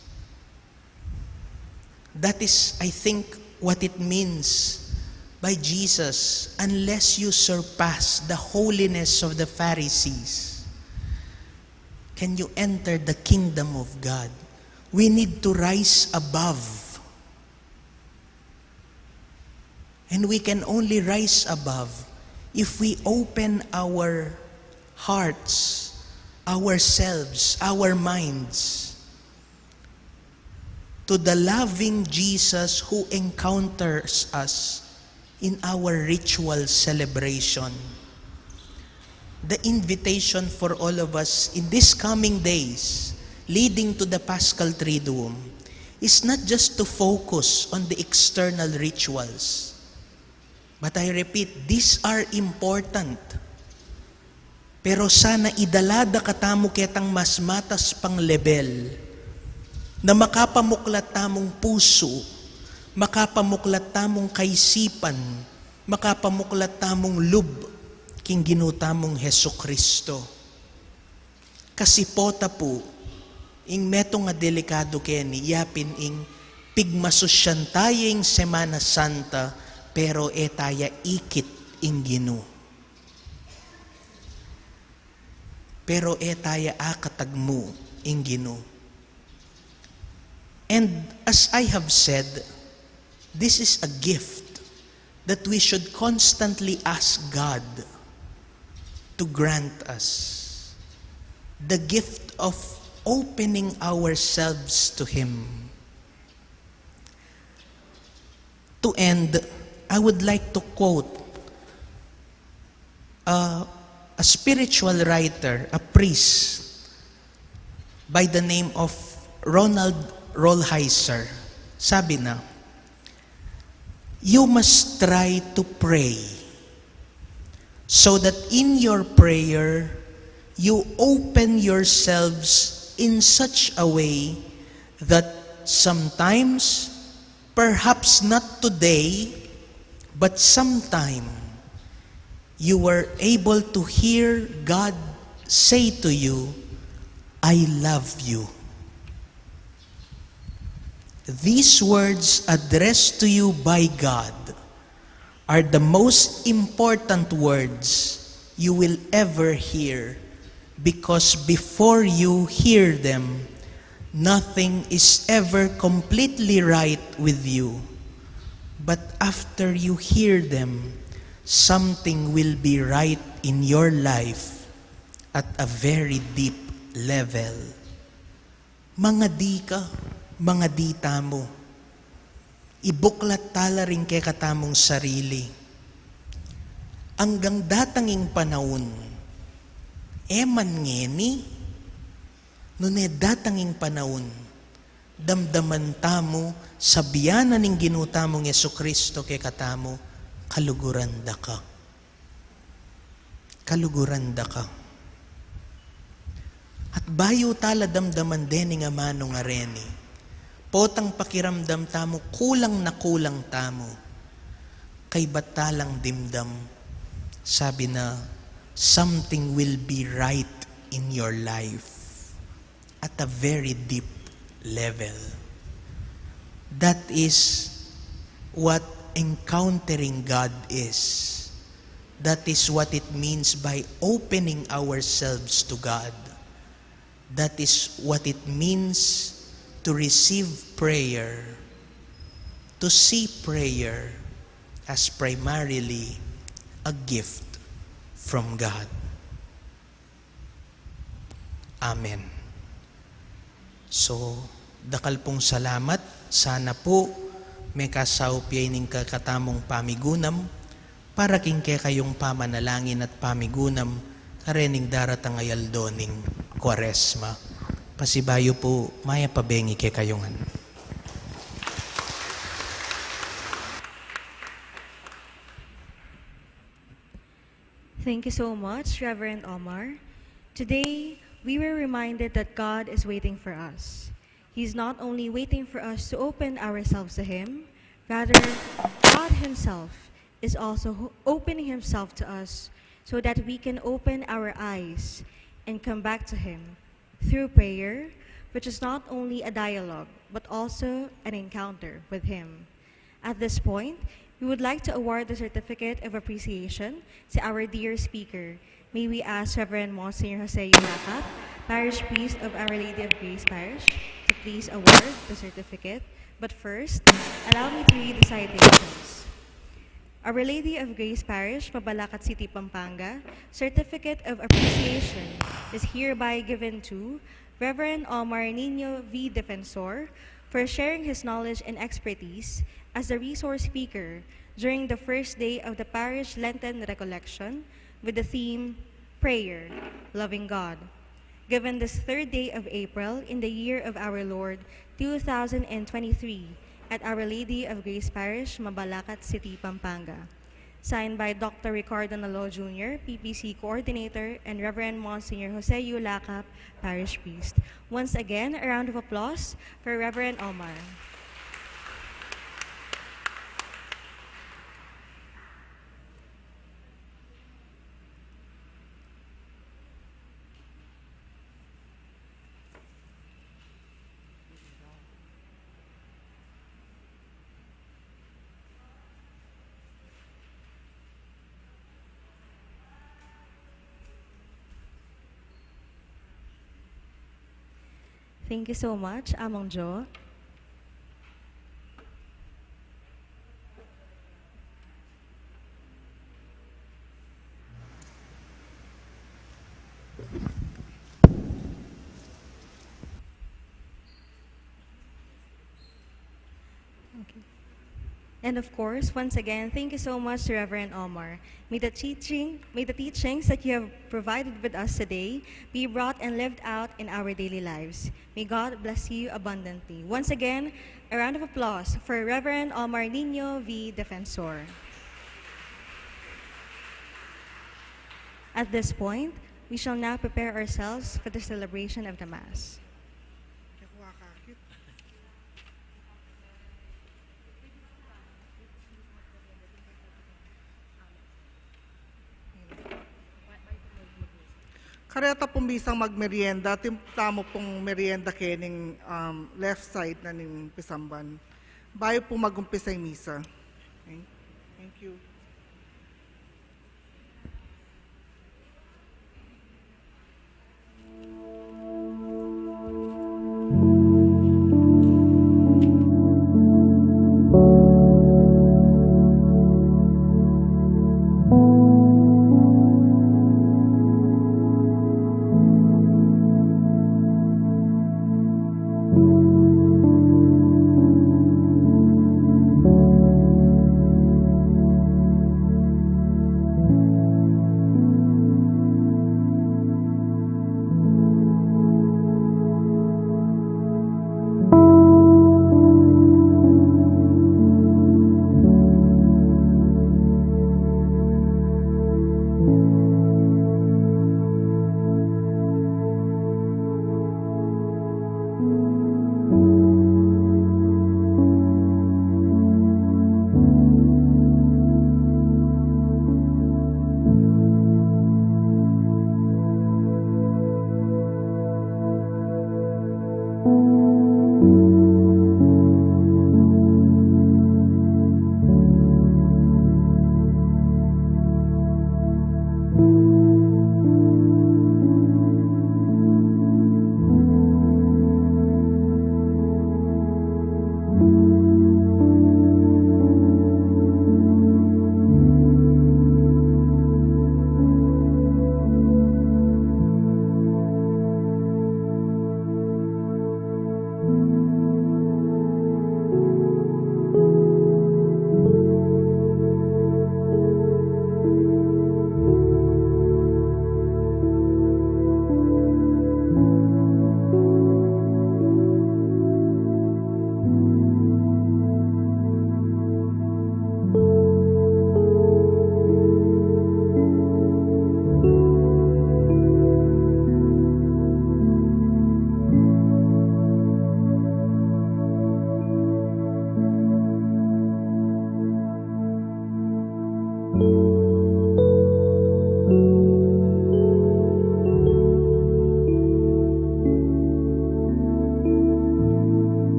That is, I think, what it means by Jesus, "Unless you surpass the holiness of the Pharisees, can you enter the kingdom of God?" We need to rise above. And we can only rise above if we open our hearts, ourselves, our minds to the loving Jesus who encounters us in our ritual celebration. The invitation for all of us in these coming days leading to the Paschal Triduum is not just to focus on the external rituals. But I repeat, these are important. Pero sana idala da katamu ketang mas matas pang lebel, na makapamuklat tamung pusu, makapamuklat tamung kaisipan, makapamuklat tamung lub king Ginu tamung Jesucristo. Kasi pota pu, ing metung a delikadu keni, yapin ing pigmasusyan taya ing Semana Santa, pero e taya ikit ing Ginu. Pero e taya akatagmu ing Ginu. And as I have said, this is a gift that we should constantly ask God to grant us. The gift of opening ourselves to Him. To end, I would like to quote uh, a spiritual writer, a priest by the name of Ronald Rolheiser. Sabi na, "You must try to pray so that in your prayer, you open yourselves in such a way that sometimes, perhaps not today, but sometime, you were able to hear God say to you, 'I love you.'" These words addressed to you by God are the most important words you will ever hear, because before you hear them, nothing is ever completely right with you. But after you hear them, something will be right in your life at a very deep level. Mangadi ka, mangadi tamu. Ibuklat tala ring kekatamung sarili. Anggang datang ing panaun, e man ngeni, nune datang ing panaun, damdaman tamu, sabian na ning Ginu tamung Jesucristo kekatamu, "Kaluguran da ka. Kaluguran da ka." At bayu tala damdaman dening amanu ngareni, potang pakiramdam tamu, kulang na kulang tamu, kaybat talang dimdam, sabi na, something will be right in your life at a very deep level. That is what encountering God is. That is what it means by opening ourselves to God. That is what it means to receive prayer, to see prayer as primarily a gift from God. Amen. So, dakal pung salamat. Sana pu mekasaup ya ining kekatamung pamigunam para king kekayung pamanalangin at pamigunam karening daratang a aldo ning Kuaresma. Pasibayu pu, mayap a bengi kekayu ngan. Thank you so much, Reverend Omar. Today, we were reminded that God is waiting for us. He's not only waiting for us to open ourselves to Him, rather, God Himself is also ho- opening Himself to us so that we can open our eyes and come back to Him through prayer, which is not only a dialogue, but also an encounter with Him. At this point, we would like to award the certificate of appreciation to our dear speaker. May we ask Reverend Monsignor Jose Yulacat, Parish Priest of Our Lady of Grace Parish, to please award the certificate. But first, allow me to read the citations. Our Lady of Grace Parish, Mabalacat City, Pampanga, certificate of appreciation is hereby given to Reverend Omar Nino V. Defensor for sharing his knowledge and expertise as the resource speaker during the first day of the parish Lenten Recollection with the theme Prayer, Loving God, given this third day of April in the year of our Lord two thousand and twenty-three at Our Lady of Grace Parish, Mabalacat City, Pampanga. Signed by Doctor Ricardo Nalo Junior, P P C Coordinator, and Reverend Monsignor Jose U Lacap, Parish Priest. Once again, a round of applause for Reverend Omar. Thank you so much, Among Jo. Okay. And of course, once again, thank you so much to Reverend Omar. May the teaching, may the teachings that you have provided with us today be brought and lived out in our daily lives. May God bless you abundantly. Once again, a round of applause for Reverend Omar Nino V. Defensor. At this point, we shall now prepare ourselves for the celebration of the Mass. Kareta pung bisang magmerienda, atin tamu pung merienda kening, um, left side na ning pisamban. Bayu pu mag-umpisa ing misa. Okay? Thank you.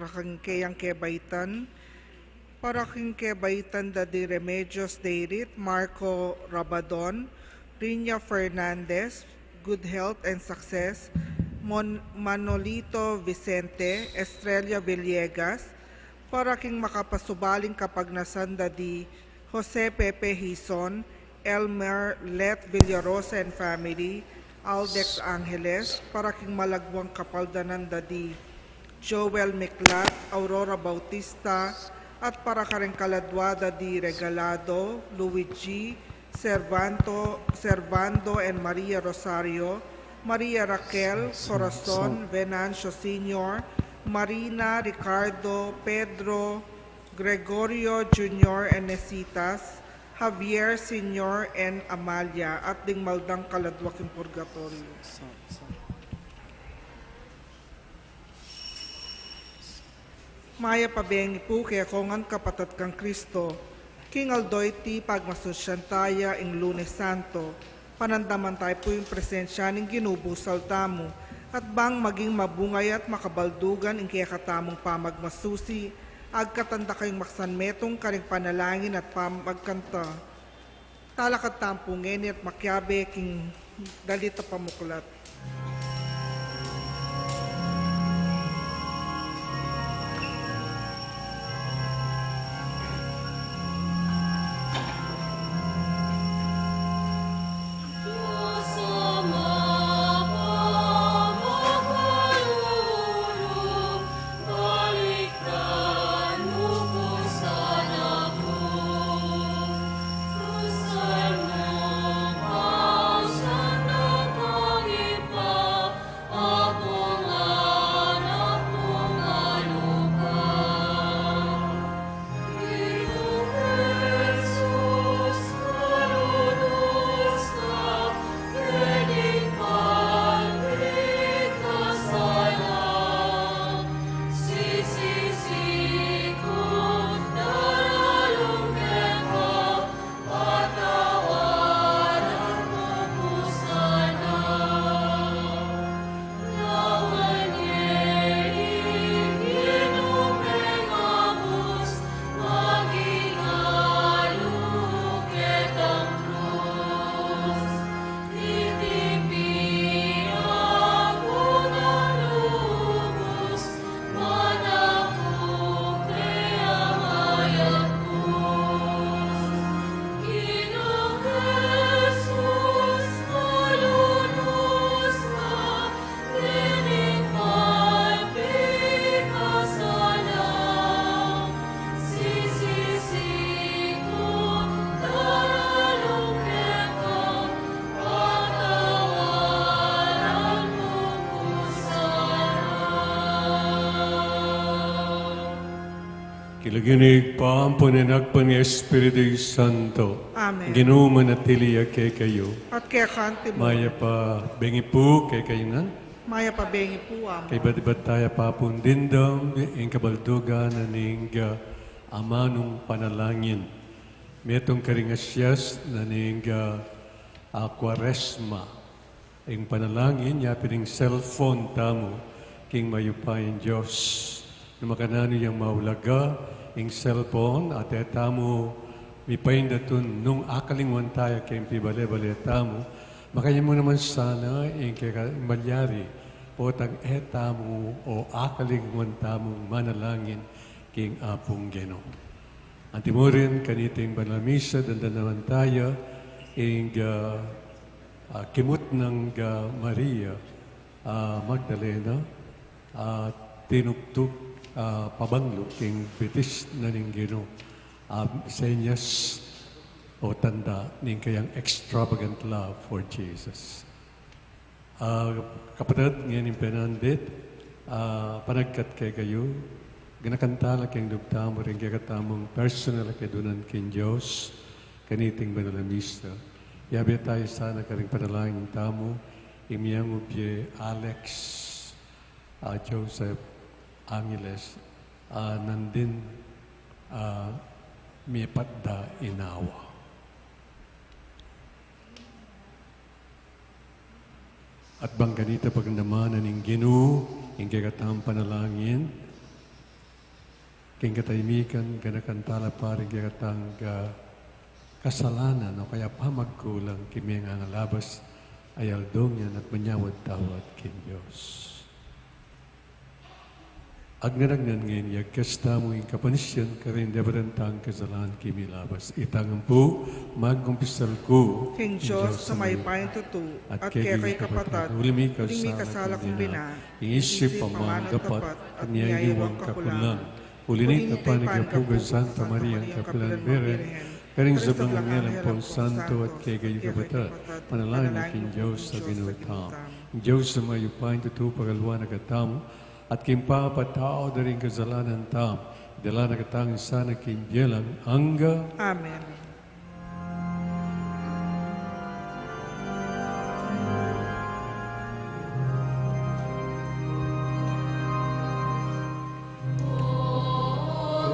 Para king keyang kebaitan, para king kebaitan da di Remedios Deirit, Marco Rabadon, Rina Fernandez, good health and success, Mon-, Manolito Vicente, Estrella Villegas, para king makapasubaling kapagnasan da di Jose Pepe Hizon, Elmer Let Villarosa and family, Aldex Angeles, para king malagwang kapaldanan da di Joel Miklat, Aurora Bautista, at para karing kaladwa da di Regalado, Luigi, Servanto, Servando and Maria Rosario, Maria Raquel, Corazon, Venancio Senior, Marina, Ricardo, Pedro, Gregorio Junior and Nesitas, Javier Senior and Amalia, at ding maldang kaladwa king purgatoryo. Mayap a bengi pu kekayu ngan kapatad kang Kristo. King aldo iti pagmasusyan taya ing Lunes Santo, panandaman taya pu ing presensya ning Ginu busal tamu, at bang maging mabunga ya at makabaldugan ing kekatamung pamagmasusi, agkatan da kayung maksanmetung karing panalangin at pamagkanta. Talakad tamu pu ngeni at makiabe king dalit a pamuklat. King lagyu ning Ibpa, ampo ning Anak, ampo ning Espiritu Santo. Amen. Ing Ginu manatili ya kekayu. At keka naman. Mayap a bengi pu kekayu ngan. Mayap a bengi pu, Among. Kaybat-ibat taya pa pung dimdam ing kabaldugan na ning, ah, amanung panalangin. Metung karing asyas na ning, ah, ah, Kuaresma. Ing panalangin ya pin ing cellphone tamu king mayupayang Dios. Nung makananu yang maulaga ing cellphone at e tamu mipaindatun nung akalingwan taya king pibale-bale tamu, makanyan mu naman sana ing keka-, ing malyari potang e tamu o akalingwan tamung manalangin king Apung Ginu. Antimurin kaniting banal a misa, dandanan taya ing, ah, ah, kimut nang, ah, Maria, ah, Magdalena, ah, tinuktuk, ah, pabanglu king bitis na ning Ginu, ah, senyas o tanda ning kayang extravagant love for Jesus. Ah, kapatad, ngening penandit, ah, panagkat kekayu, ganakan tala king lub tamu ring kekatamung personal a kedunan king Dios, kaniting banal a misa. Yabe taya sana karing panalangin tamu, ing miyangubye Alex, ah, Joseph Angeles, ah, nandin, ah, mipat da inawa. At bang kanita pagdamanan ning Ginu ing kekatamung panalangin, Ing katahimikan, ganakan tala pa ring kekatang, ah, kasalanan o kaya pamagkulang king mengangalabas, ay aldong yan at manyawad tawad king Dios. Agnanagnang ngeni, agkas tamu ing kapanisyan karing debatan tang kasalanan king milabas. Itang ampu, magkumpisal ku king Dios a mayupayang tutu, at kekayung kapatad, uling mikasala kung bina, king isip, amanu, dapat, at nia iwang kakulang. Uli na ita, panigapugan Santa Maria, kapilan Birhen, karing sablang anghel ampon santo, at kekayung kapatad, manalangin king Dios a Ginu tamu. Ing Dios a mayupayang tutu, pagaluan na katamu, at king pamapatawad da ring kasalanan tamu, idala na katamu sana king bie alang angga. Amen.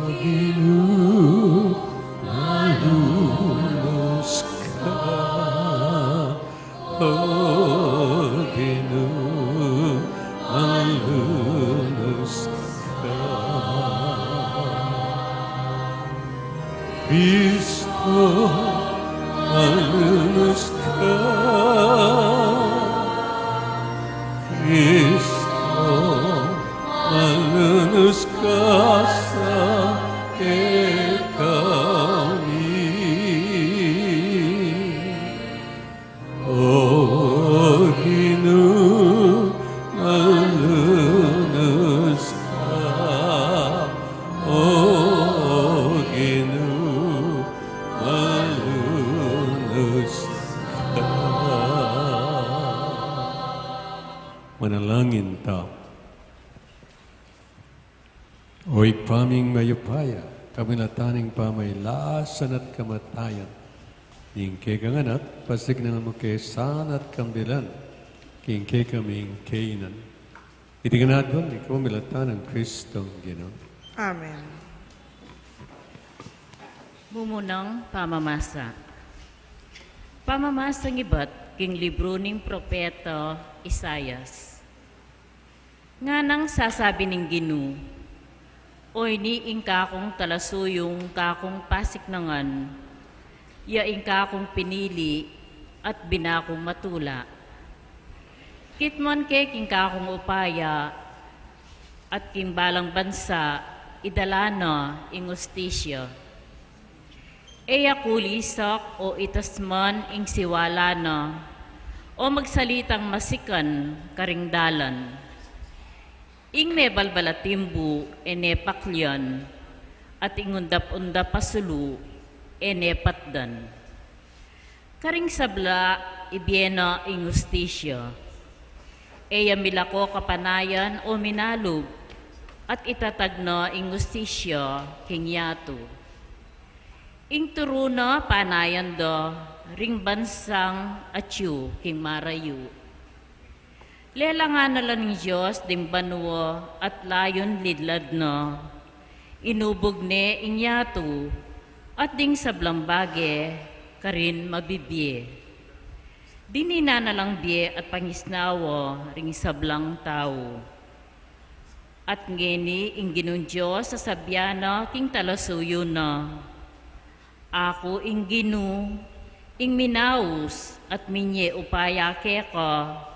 O Ginu, malunus ka. O Ginu, malunus ka. Kristo, malunus ka. Kristo, malunus ka sa kekami. O Ginu, malunus ka. O Ginu, malunus ka. Manalangin ta. O Ibpa ming mayupaya, kamilatan ning pamailasan at kamatayan ning kekang Anak, pasiknangan mu ke sana at kambilan king kekaming kainan. Iti ngan aduan mi kamilatan nang Kristong Ginu. Amen. Mumunang pamamasa. Pamamasang ibat king libru ning propeta Isaias. Nganang sasabi ning Ginu, "Oyni ing kakung talasuyung kakung pasiknangan, ya ing kakung pinili at binakung matula. Kitmuan ke king kakung upaya, at king balang bansa idala na ing ustisya." E ya kulisak o itas man ing siwala na, o magsalitang masikan karing dalan. Ing mebalbal a timbu e ne paklian, at ing undap-undap a sulu e ne patdan. Karing sabla ibie na ing ustisya. E ya milako kapanayan o minalub, at itatag na ing ustisya king yatu. Ing turu na panayan da ring bansang atyu king marayu. Lelangan na la ning Dios ding banua at layun lidlad na. Inubug ne ing yatu, at ding sablang bage karin mabibie. Dininan na lang bie at pangisnawa ring sablang tau. At ngeni ing Ginung Dios sasabian na king talasuyu na, "Aku ing Ginu, ing minaus at minye upaya keka,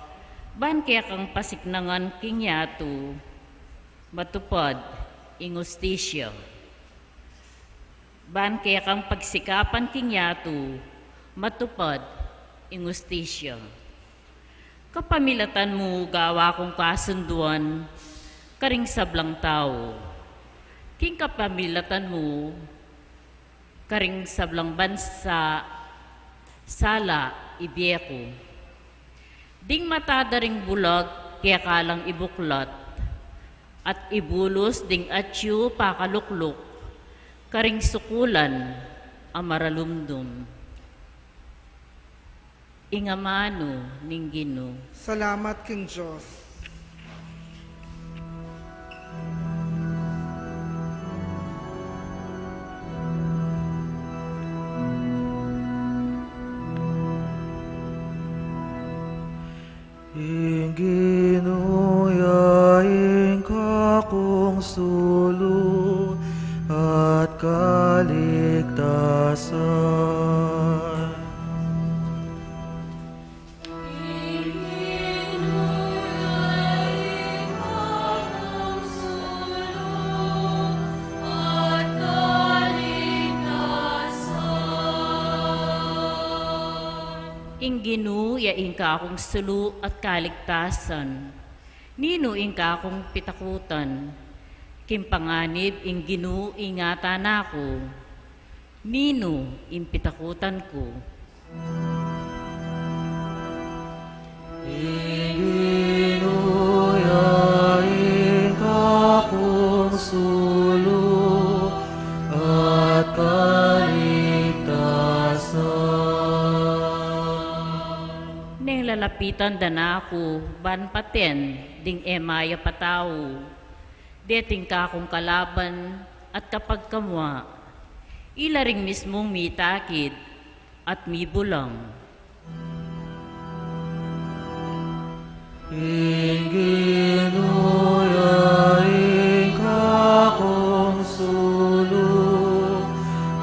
ban kekang pasiknangan king yatu, matupad ing ustisya. Ban kekang pagsikapan king yatu, matupad ing ustisya. Kapamilatan mu gawa kung kasunduan karing sablang tau. King kapamilatan mu karing sablang bansa, sala ibie ku. Ding mata da ring bulag keka lang ibuklat, at ibulus ding atyu pakalukluk karing sukulan a maralumdum." Ing amanu ning Ginu. Salamat king Dios. Ing Ginu ya ing kakung sulu, Ing Ginu ya ing kakung sulu at kaligtasan. Ninu ing kakung pitakutan? King panganib ing Ginu ingatan na ku. Ninu ing pitakutan ku? Ing Ginu ya ing kakung sulu at kaligtasan. Neng lalapitan da na ku ban paten ding e mayap a tau, deting kakung kalaban at kapagkamua, ila ring mismung mitakid at mibulang. Ing Ginu ya ing kakung sulu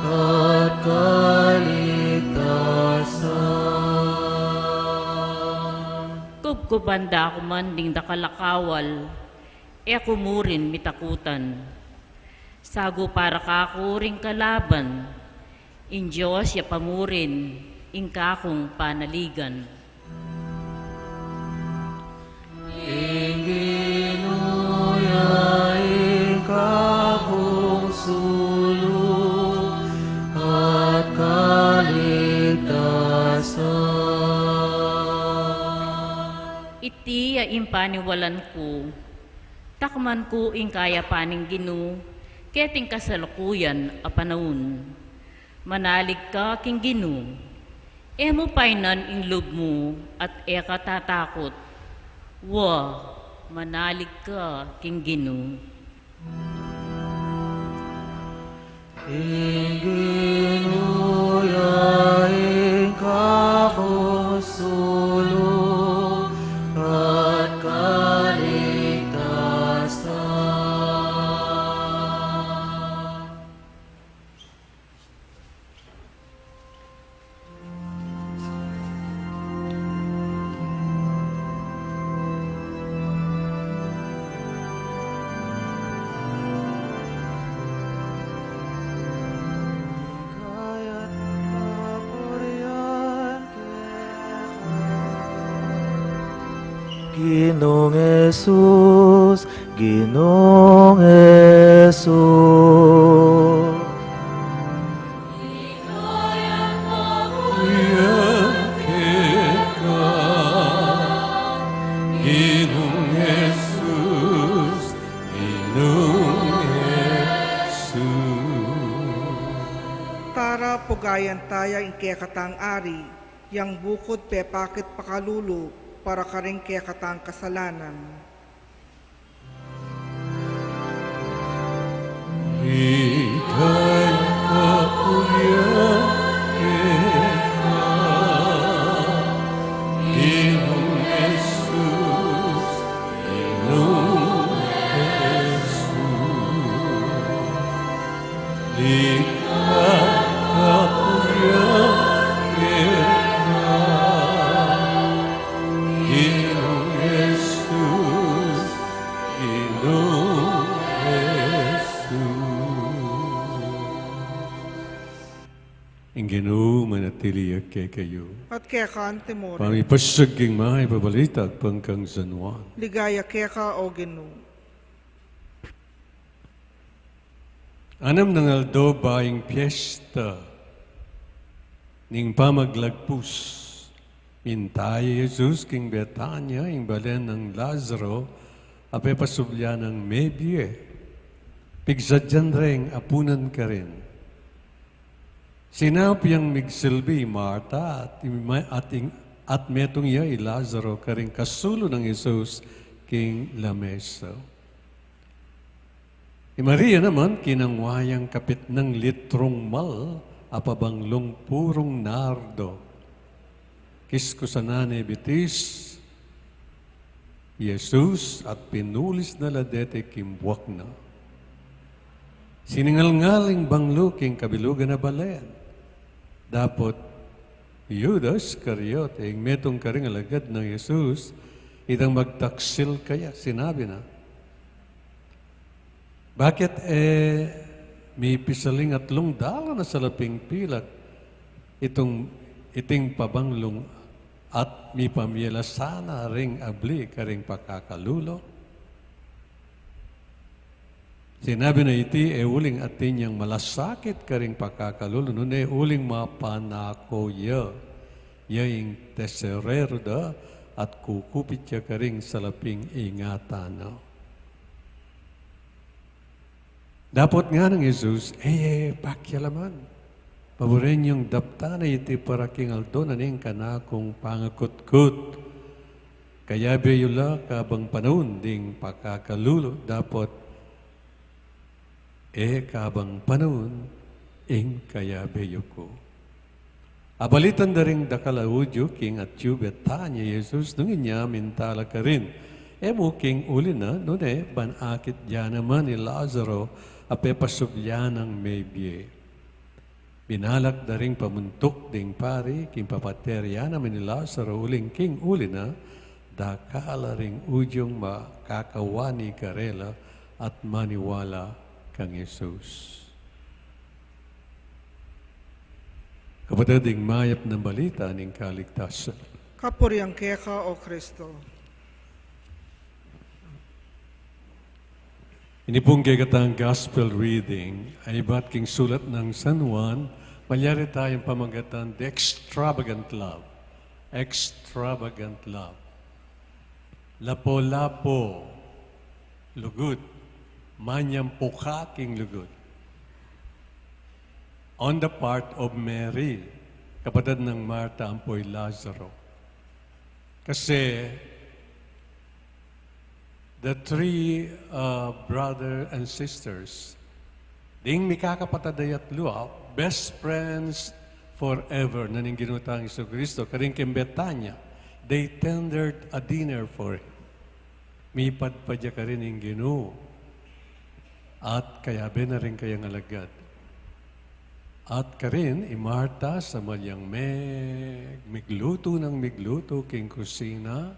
at kaligtasan. Kubkuban da ku man ding dakal a kawal, e ku murin mitakutan. Sagu para kaku ring kalaban, ing Dios ya pa murin ing kakung panaligan. Ing Ginu ya ing kakung sulu at kaligtasan. Iti ya ing paniwalan ku, takman ku ing kayapan ning Ginu, keting kasalukuyan a panaun. Manalig ka king Ginu, e mu painan ing lub mu at e ka tatakut. Wa, manalig ka king Ginu. Ing Ginu ya ing kakung sulu at kaligtasan. Ginung Jesus, Ginung Jesus. Ika yang mapuya keka, Ginung Jesus, Ginung Jesus. Tara, pugayan taya ing kekatang Ari, yang bukud pepakit pakalulu para karing kekatang kasalanan. Ika yang mapuya keka, Ginung Jesus, Ginung Jesus. Ika yang mapuya keka, Ginung Jesus, Ginung Jesus. Ing Ginu manatili ya kekayu. At keka naman. Pamipasyag king mayap a balita agpang kang San Juan. Ligaya keka, o Ginu. Anam nang aldo bayu ing piesta ning pamaglagpus, minta ya i Jesus king Betania, ing balen nang Lazaro, a pepasubli nang mebie. Pigsadyan reng apunan karin. Sinabi yang migsilbi i Marta at, i Ma-, at ing, at metung ya i Lazaro karing kasulu nang Jesus king lamesa. I Maria naman, kinangwa yang kapitnang litrung mal a pabanglung purung nardo. Kiskusan na ne bitis i Jesus at pinulis na la deti king buak na. Siningalngal ing banglu king kabilugan a balen. Dapot i Judas Iscariote, ing metung karing alagad nang Jesus, itang magtaksil kaya, sinabi na, "Bakit e mipisaling atlung dalan a salaping pilak itung, iting pabanglung at mipamie la sana ring abli karing pakakalulu. Sinabi na iti, e uling atin yang malasakit karing pakakalulu, nune uling mapanako ya, ya ing tesorero da, at kukupit ya karing salaping ingatan na. Dapot ngana nang Jesus, e ye pakialaman. Paburen yung daptan na iti para king aldo na ning kanakung pangakutkut. Kayabe yu la kabang panaun ding pakakalulu, dapot e kabang panaun ing kayabe yu ku. Abalitan da ring dakal a Judio king atyu Betania i Jesus, nung inya minta la karin, e mu king uli na, nune ban akit ya naman i Lazaro a pepasubli nang mebie. Binalak da ring pamuntuk ding pari king papateri ya naman i Lazaro, uling king uli na, dakal la ring Judiong makakawani karela at maniwala kang Jesus. Kapatad, ing mayap nang balita ning kaligtasan. Kapurian keka, O Kristo. Ini pung kekatang gospel reading ay ibat king sulat nang San Juan, malyari tayang pamagatan the extravagant love. Extravagant love. Lapu-lapu, lugud, manyampuka king lugud. On the part of Mary, kapatad nang Marta ampo i Lazaro. Kasi, the three, uh, brother and sisters, ding mikakapatad a yatlu, ah, best friends forever na ning Ginu tang Jesucristo, karing king Betania, they tendered a dinner for him. Mipadpad ya karin ing Ginu, at kayabe na ring kayang alagad. At karin, i Marta, sabyan yang me-, miglutu nang miglutu king kusina,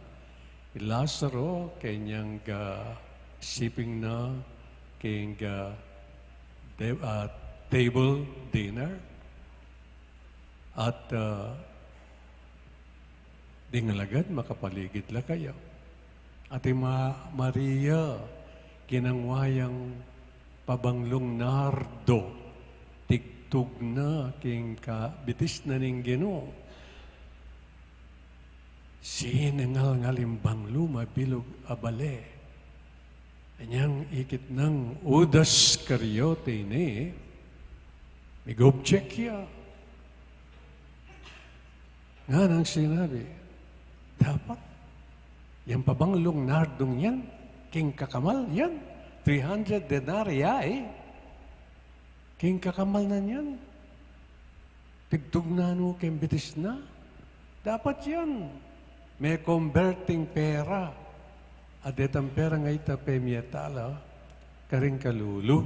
i Lazaro, kenyang, ah, siping na king, ah, de-, ah, table dinner. At, ah, ding alagad makapaligid la kaya. At i Ma-, Maria, kinangwa yang pabanglung nardo, tigtug na king kabitis na ning Ginu. Sinangalngal ing banglu, mabilug a bale. Anyang ikit nang Judas Iscariote ini, mig-object ya. Nganang sinabi, dapat yang pabanglung nardong yan, king kakamal yan, three hundred denarii, king kakamal na niyan. Tigtug na nu king bitis na. Dapat yan. Me-convert ing pera. At detang pera nga ita pemie tala karing kalulu.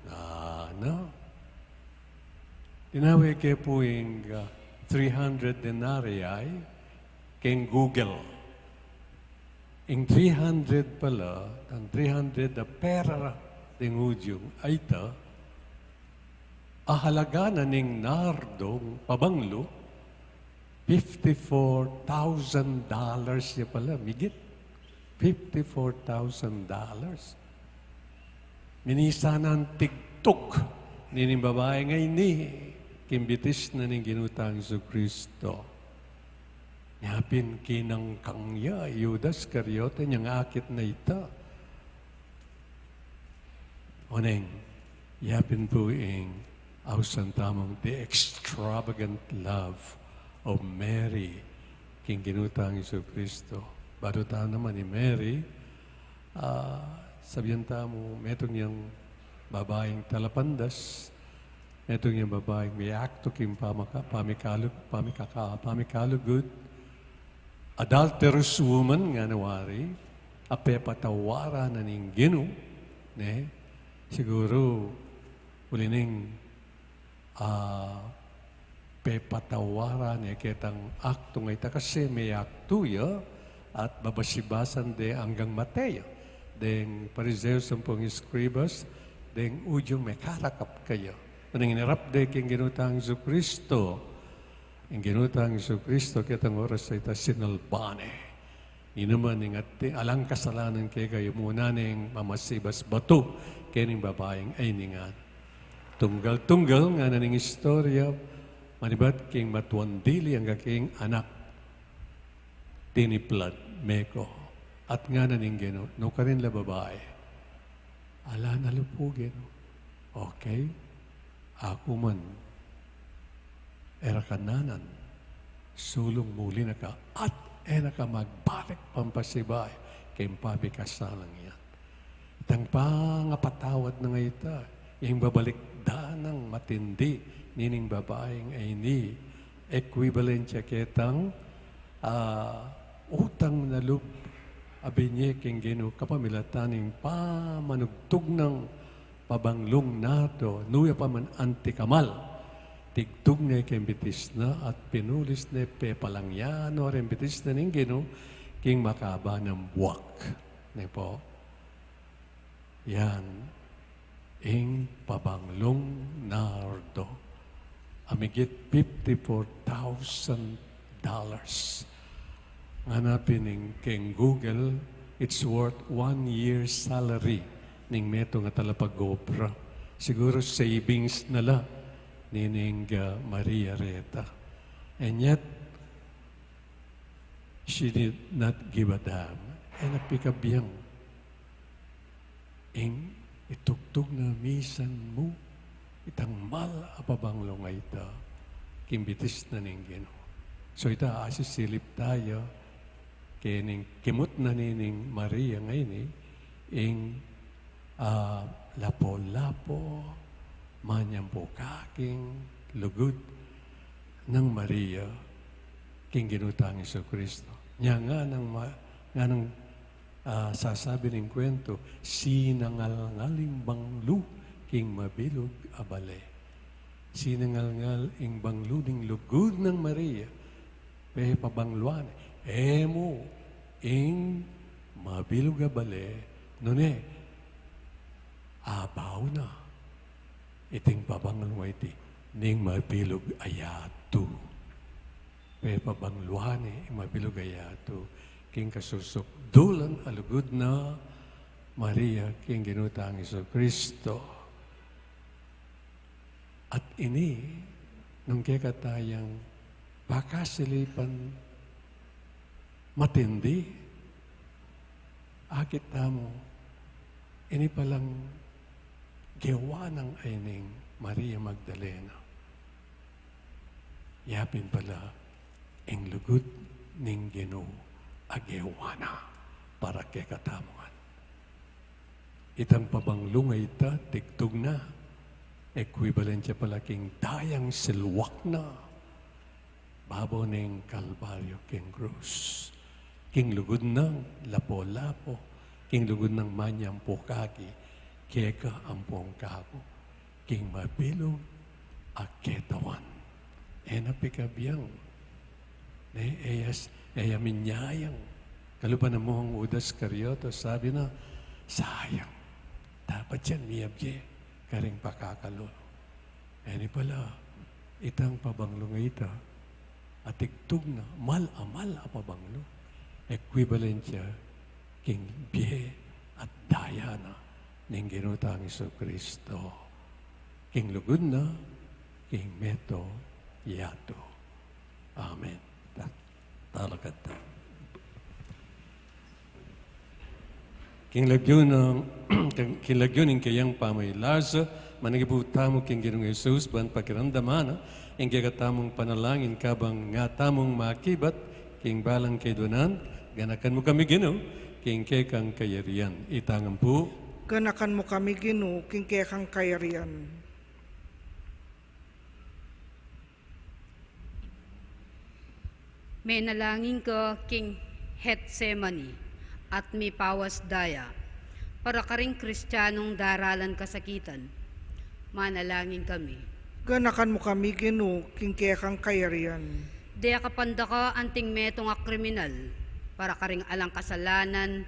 Ngana. Tinawe ke pu ing, ah, three hundred denarii king Google. Ing three hundred pala, ang three hundred a pera ding Judio, ay ta, a halaga na ning nardong pabanglu, fifty-four thousand dollars ya pala, migit. Fifty-four thousand dollars. Minisan nang tigtug nining babai ngeni king bitis na ning Ginu tang Jesucristo. Yapin kinangkang ya i Judas Iscariote, inyang akit na ita. Oneng, yapin pu ing ausan tamung the extravagant love of Mary king Ginu tang Jesucristo. Balu ta naman i Mary, ah, sabyan tamu, metung yang babaing talapandas, metung yang babaing miyaktu king pamaka-, pamikalu-, pamikaka-, pamikalugud, adulterous woman ngana wari, a pepatawaran na ning Ginu, ne? Siguru, uli ning, ah, pepatawaran ne ketang aktu nga ita kasi miyaktu ya, at babasibasan de anggang mate ya. Deng Pariseo ampong eskribas, deng Judio mekarakap kaya. Nung inarap de king Ginu tang Jesucristo, Ing Ginu tang Jesucristo, ketang oras a ita sinalba ne. Inuman ning atin, alang kasalanan keka, imuna neng mamasibas batu kening babaing ayni ngan. Tunggal-tunggal ngana ning istorya, manibat king matuang dili angga king anak, tiniplad, meko. At ngana ning Ginu, nukarin la babai? Ala na la pu, Ginu. Okay. Aku man, e ra ka nanan, sulung muli na ka, at e na ka magbalik pampasibayu king pamikasalang yan. Itang pangapatawad na nga ita, ing babalik da nang matindi nining babaing ayni, equivalent ya ketang, ah, utang na lub a binye king Ginu kapamilatan ning pamanugtug nang pabanglung nardo, nu ya pa man anti kamal. Tigtug ne keng bitis na at pinulis ne, pepalangyan no reng bitis na ning Ginu king makaba nang buak. Ne pu? Yan ing pabanglung nardo. Amigit fifty-four thousand dollars. Ngana pin ing keng Google, it's worth one year salary ning metung a talapag-obra. Siguru savings na la nining, ah, Maria reta. And yet, she did not give a damn. E na pikabiang ing itugtug na misan mu itang mal a pabanglung a ita king bitis na ning Ginu. So ita, asisilip taya kening kimut na nining Maria ngeni, ing, ah, lapu-lapu, manyampu kaking lugud nang Maria king Ginu tang Jesucristo. Nya nganang ma-, nganang, ah, sasabi ning kwentu, sinangalngal ing banglu king mabilug a bale. Sinangalngal ing banglu ning lugud nang Maria, pepabangluan ne, e mu ing mabilug a bale, nune, abaw na iting pabanglung a iti ning mabilug a yatu. Pepabangluan ne ing mabilug a yatu king kasusukdulan a lugud na Maria king Ginu tang Jesucristo. At ini, nung kekatayang pakasilipan matindi, akit tamu, ini palang gewa nang ayning Maria Magdalena. Yapin pala, ing lugud ning Ginu a gewa na para kekatamu ngan. Itang pabanglung a ita, tigtug na, equivalent ya pala king dayang silwak na babaw ning Kalbaryo king krus. King lugud nang lapu-lapu, king lugud nang manyampu kaki, keka ampong kaku, king mabilug a ketawan. E na pikabiang. Ne, e ya s-, e ya minyayang. Kalupa na mu ing Judas Iscariote, sabi na, sayang. Dapat yan miyabye karing pakakalulu. E ni pala, itang pabanglung a ita, a tigtug na, mal a mal a pabanglung. Equivalent ya king bie at daya na ning Ginu tang Jesucristo. King lugud na, king mabilug a yatu. Amen. Ta-, talakad ta. King lagyu nang, king lagyu ning keyang pamagkasakit, manalangin tamu king Ginung Jesus, ban pakiramdaman na ing kekatamung panalangin kabang ngana tamung makibat king balang kayadwanan, ganakan mu kami Ginu, king kekang kayarian. Itang ampu. Ganakan mu kami Ginu, king kekang kayarian. Menalangin ka king Getsemani at mipawas daya para karing Kristianong daralan kasakitan. Manalangin kami. Ganakan mu kami Ginu, king kekang kayarian. Deka pandaka anting metung a kriminal para karing alang kasalanan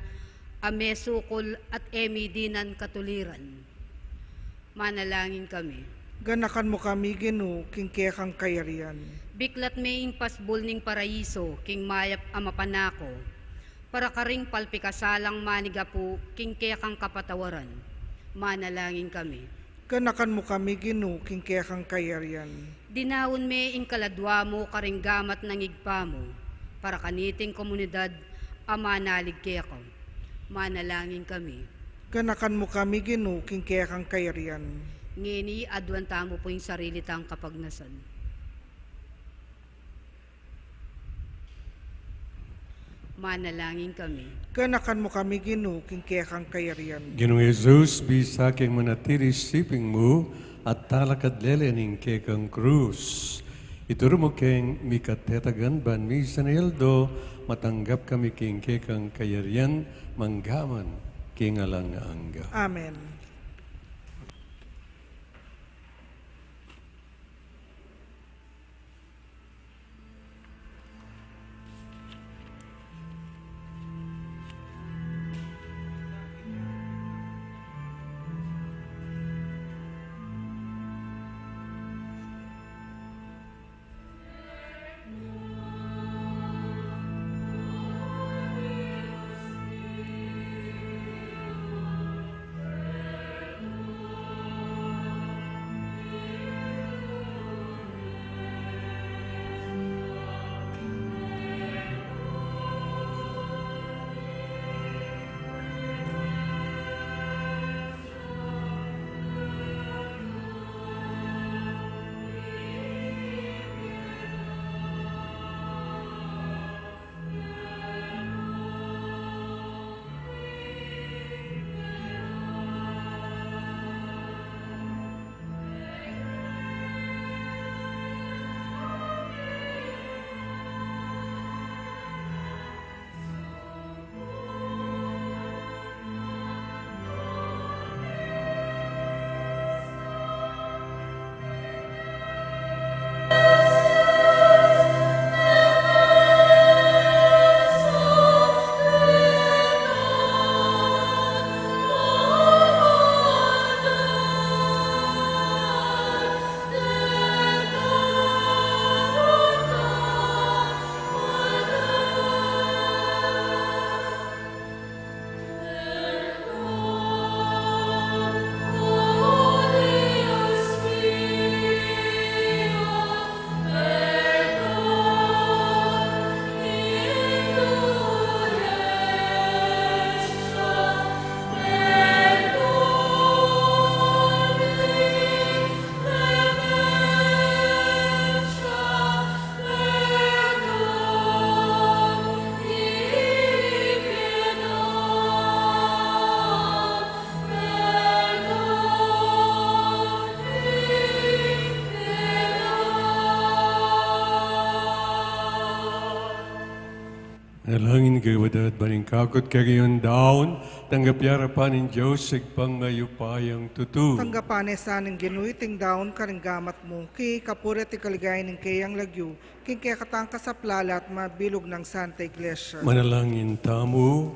a mesukul at e midinan katuliran. Manalangin kami. Ganakan mu kami, Ginu, king kekang kayarian. Biklat me ing pasbul ning paraiso king mayap a mapanako, para karing palpikasalang manigapu king kekang kapatawaran. Manalangin kami. Ganakan mu kami, Ginu, king kekang kayarian. Dinaun me ing kaladua mu karing gamat nang Ibpa mu, para kaniting komunidad a manalig keka. Manalangin kami. Ganakan mu kami, Ginu, king kekang kayarian. Ngeni, aduan tamu pu ing sarili tang kapagnasan. Manalangin kami. Ganakan mu kami, Ginu, king kekang kayarian. Ginung Jesus, bisa keng manatili siping mu at talakad lele ning kekang krus, ituru mu keng mikatetagan ban misan a aldo matanggap kami king kekang kayarian manggaman king alang angga. Amen. Manalangin kayu, kapatad, ban ing kakut kekayung daun, tanggap ya arapan ning Dios Ibpang mayupayang tutu. Tanggapan na sa ning Ginu iting daun karing gamat mu, king kapurian at kaligayan ning kayang lagyu, king kekatang kasaplalan at mabilug nang Santa Iglesia. Manalangin tamu.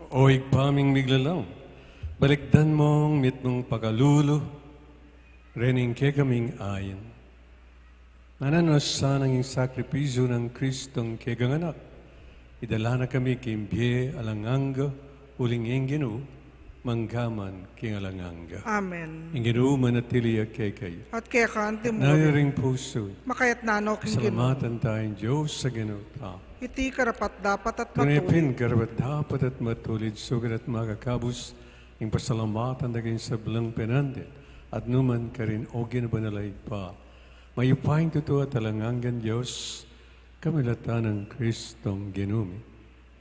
O Ibpa ming miglalang, balikdan mung mitmung pakalulu rening kekaming ain. Ngana mu sanang ing sakripisyu nang Kristong kekang Anak, idala na kami king bie alang angga, uling ing Ginu, manggaman king alang angga. Amen. Ing Ginu manatili ya kekayu. At keka antimurin. Naya ring pusu. Makayatna no king Ginu. Pasalamatan taya ing Dios a Ginu ta. Iti karapat-dapat at matulid. Tune pin karapat-dapat at matulid, sukat at makakabus, ing pasalamatan da king sablang penandit at nukarin man, o Ginu banal a Ibpa, mayupayang tutu at alang anggang Dios, kamilatan nang Kristong Ginu mi.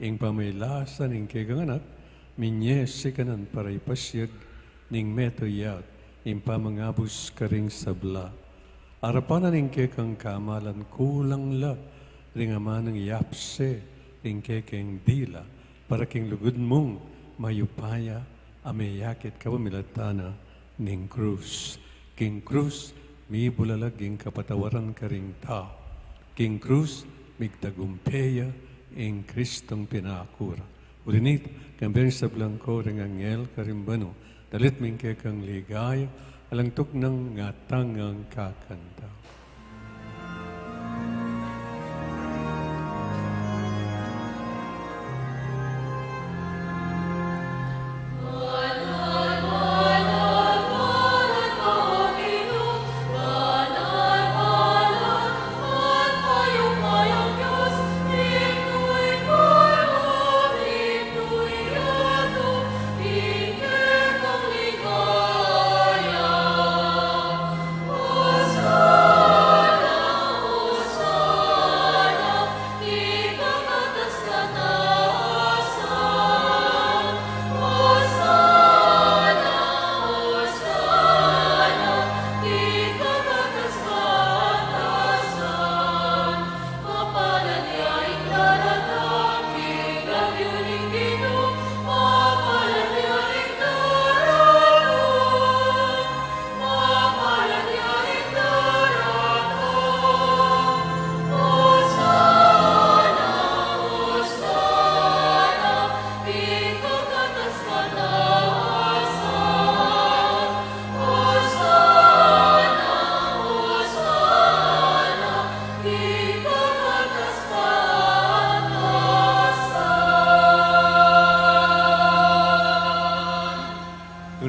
Ing pamilasa ning kekang Anak, minye sikanan para ipasiag ning meto yat ing pamangabus karing sabla. Arapan na ning kekang kamalan, kulang la ring amanung yapse ring kekeng dila, para king lugud mung mayupaya a meyakit kapamilatan na ning krus. King krus, mibulalag ing kapatawaran karing tau. King krus, migtagumpe ya ing Kristong pinaku ra. Uli nita, kambe ring sablang koro ring anghel karing banu, dalit mi ing kekang ligaya, Alang tuknang ngatang ang kakanta.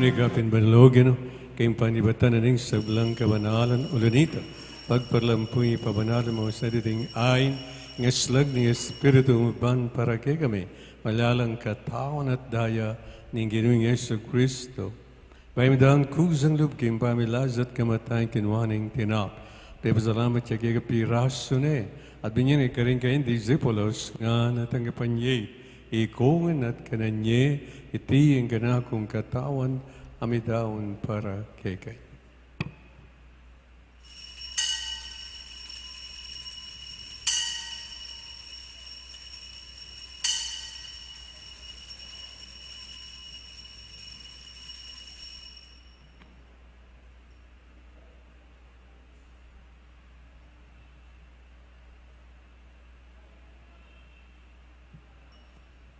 Tune kapin banal, O Ginu, king panibatan na ning sablang kabanalan, uling ita, pagparalan mu ing pabanalan mu sa diting ain, ing aslag ning Espiritu mu ban para kekami, malalang katawan at daya ning Ginu Jesucristo. Bayu mi dang kusang lub king pamilasa at kamatayan, kinua ne ing tinap, pepasalamat ya keka, pirasu ne, at binie ne karing kayang disipulos, ngana, Tanggap ye iti, ikongan at kanan ye, iti ing kanakung katawan, a midaun para kekayu.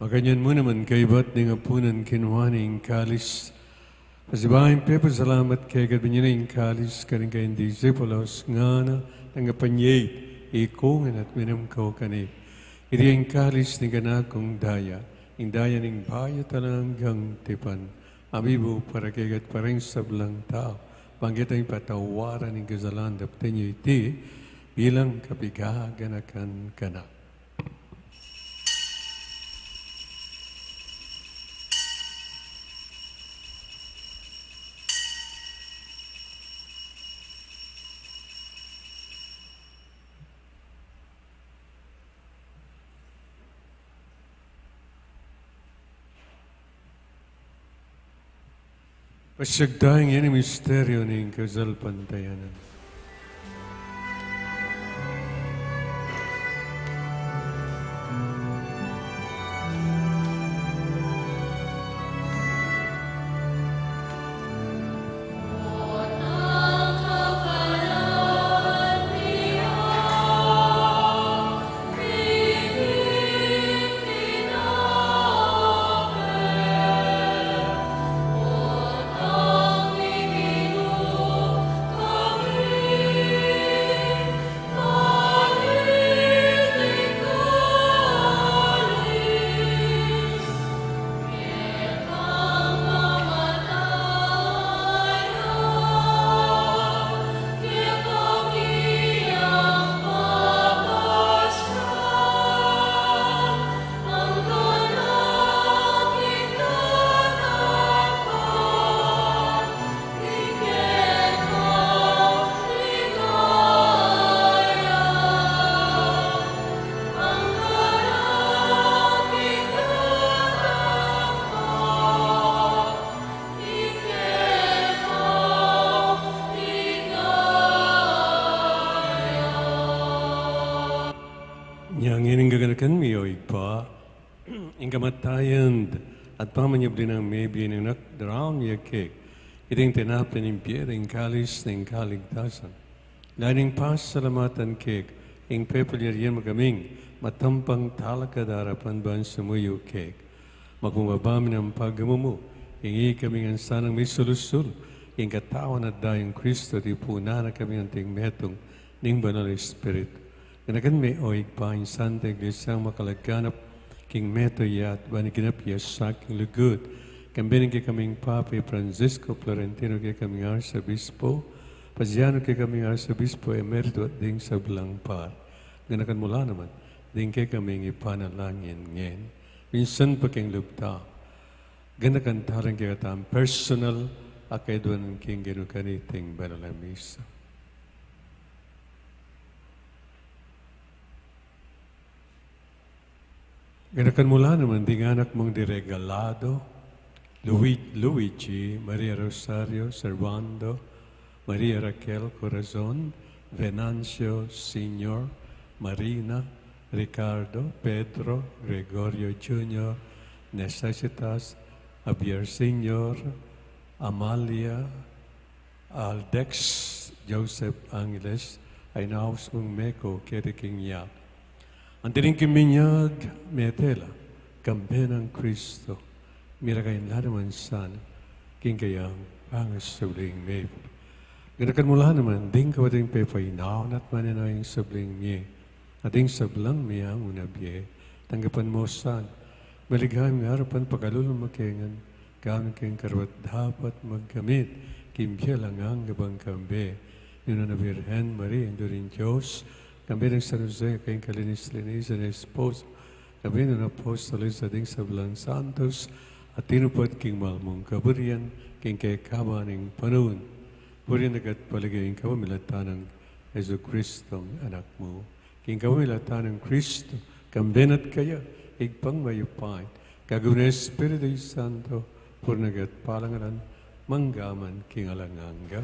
Makanyan mu naman, kaybat ning apunan, kinua ne ing kalis, pasibayu yang pepasalamat keka, binie ne ing kalis karing kayang disipulos, ngana, Tanggap ye iti, ikongan at minum kayu keni, iti ing kalis ning kanakung daya, ing daya ning bayu at alang anggang tipan, a mibu para kekayu at para king sablang tau, ban keta ing patawaran ning kasalanan. Daptan yu iti bilang kapigaganakan kanaku. Pasyag taya ing misteryu ning kasalpantayanan. Nya ngeni, gaganakan mi, o Ibpa, ing kamatayan at pamanyubling mebie ning Anak, daraun mi keka iting tinapa ning bie at ing kalis ning kaligtasan. Daya ning pasalamatan keka ing pepalyarian mu kaming matampang talakad arapan ban sumuyu keka. Magpakumbaba mi nang pagmamuna, ing ikami ngan sanang misulu-sulu King katawan at dayang Kristo, tipunan na kami anting metung ning Banal a Espiritu. Ganakan me, o Ibpa, ing Santa Iglesia, makalaganap king metung ya at ban iganap ya sa king lugud. Kambe ning kekaming Papa i Francisco Florentino, kekaming Arsobispo Pasiano, kekaming Arsobispo Emerito at ding sablang pari. Ganakan mu la naman ding kekaming ipanalangin ngeni. Minsan pa king lub ta, ganakan ta rin ing kekatamung personal a kayadwanan king Ginu kaniting banal a misa. Ganakan mu la naman ding anak mung di Regalado, Lui-, Luigi, Maria Rosario, Servando, Maria Raquel, Corazon, Venancio, Senior, Marina, Ricardo, Pedro, Gregorio Junior, Necesitas, Javier Senior, Amalia, Aldex, Joseph, Angeles, a inaus mung meko keti king yatu. Anti ning kaminyag, mete la kambe nang Kristo, mira kayang lalaman sana king kayang pangasubling mie. Ganakan mu la naman ding kapatad ming pepainawa at manenaya ing subling mie at ding sablang mie a nganang bie. Tanggapan mu sana, maligaya ming arapan, pakalulu mu kami ngan, gawang keng karapat-dapat magkamit king bie alang angga bang kambe. Nunan a Birhen Maria, Indu ning Dios, kambe nang San Jose, king kalinis-linisan a esposo, kambe nang apostoles at ding sablang santos a tinupad king mal mung kaburian king kekaban ning panaun. Purian da ka at paligayan ka kapamilatan nang Jesucristo, Anak mu. King kapamilatan nang Kristo, kambe na at kaya, Ibpang mayupaya, kayabe ning Espiritu Santo, purian da ka at parangalan, mangga man king alang angga.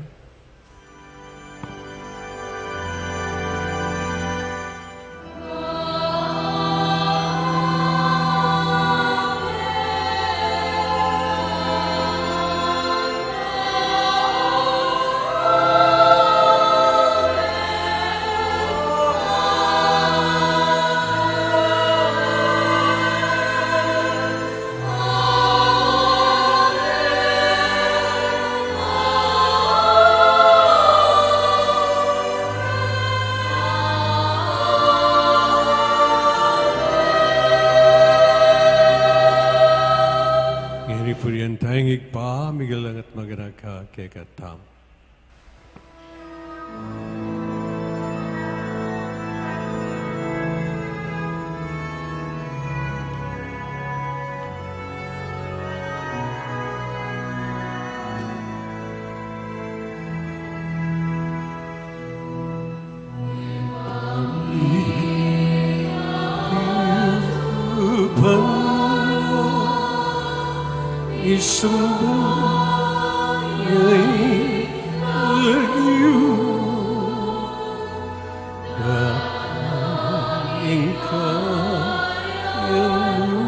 Ngeni purian taya ing Ibpa, migalalang at maganaka kekatamu. Isang bagay lagi Daing kayang mu,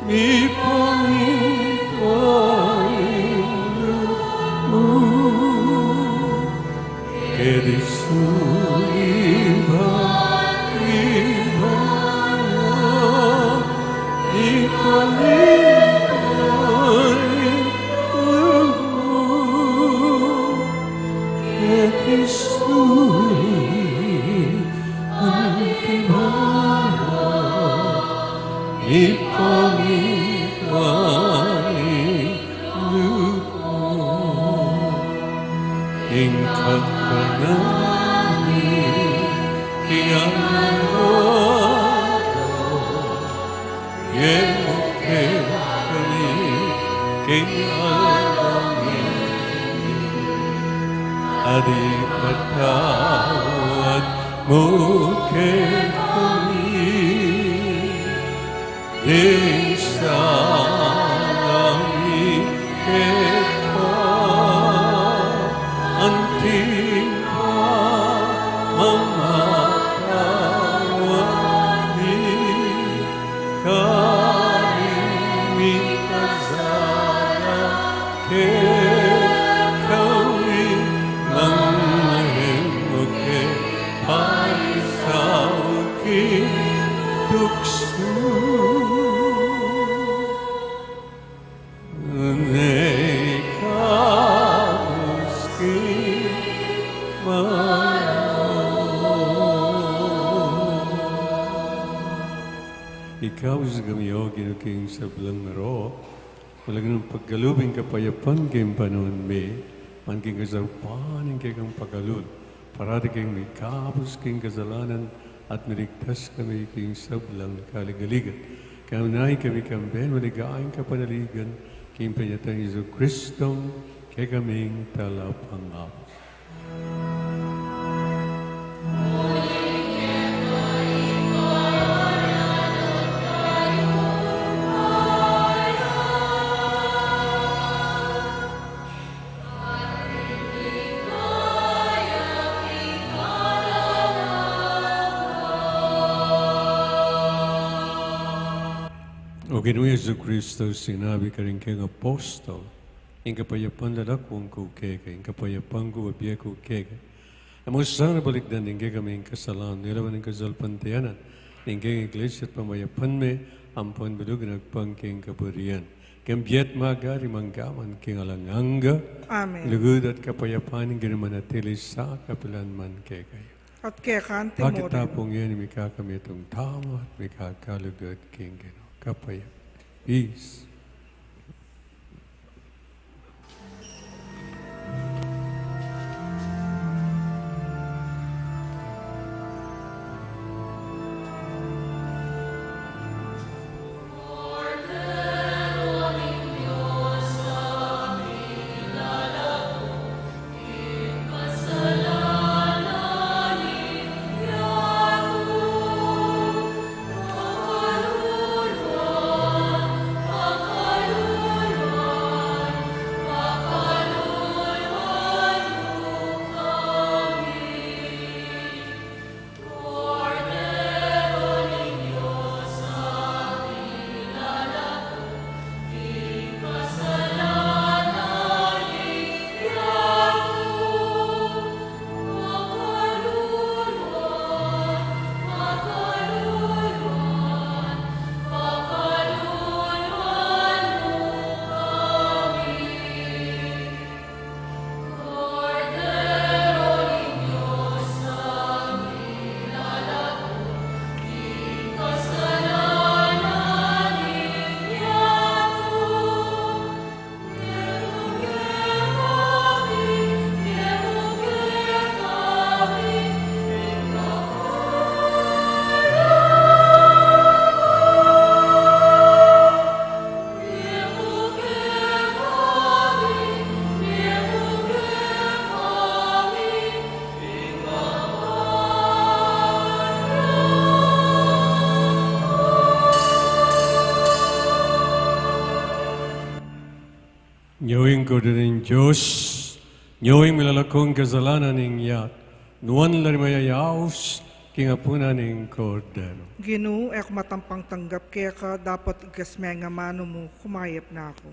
mipamintuan ing lub mu, keti sulip at ibaba, mipamintuan ing lub mu. Keti sulip anti baba, mipamintuan ing lub mu. Ing kakanan mi king aldo-aldo, ibie mu kekami king aldo ngeni, at ipatawad mu kekami ding sala mi keka, anti ing pamamatawad mi karing mikasala kekami, manga e mu ke paisaul king tuksu, nune ika Ikabus kami, O Ginu, king sablang marok, uling pagkalub ing kapayapan king panaun mi, ban king kasaupan ning kekang pakalulu, parati kaming mikabus king kasalanan, at miligtas kami king sablang kaligaligan. Kaunay kami kambe king maligayang kapanaligan, king panyatang Jesucristo, kekaming Talapangabus. O Ginu Jesucristo, sinabi mu karing kekang apostol, "Ing kapayapan lalakwan ku kekayu, ing kapayapan ku bibie ku kekayu." E mu sana balikdan ding kekaming kasalanan, lawan ing kasalpantayanan ning kekang Iglesia at pamayapan me, ampon bilug ing agpang king kaburian. King bie at magari mangga man king alang angga. Amen. Lugud at kapayapan ning Ginu manatili sa kapilan man kekayu. At keka naman. Bakit rin? Tapos yan, mikakamitung tama at mikakalugud king Ginu. Kapayapan. Peace. Nyo ing Kordero ning Dios, nyo ing milalako king kasalanan ning yatu, nuan la ring mayayaus king apunan ning Kordero. Ginu, e ku matampang tanggap keka, dapot igkas me ing amanu mu, kumayap na ku.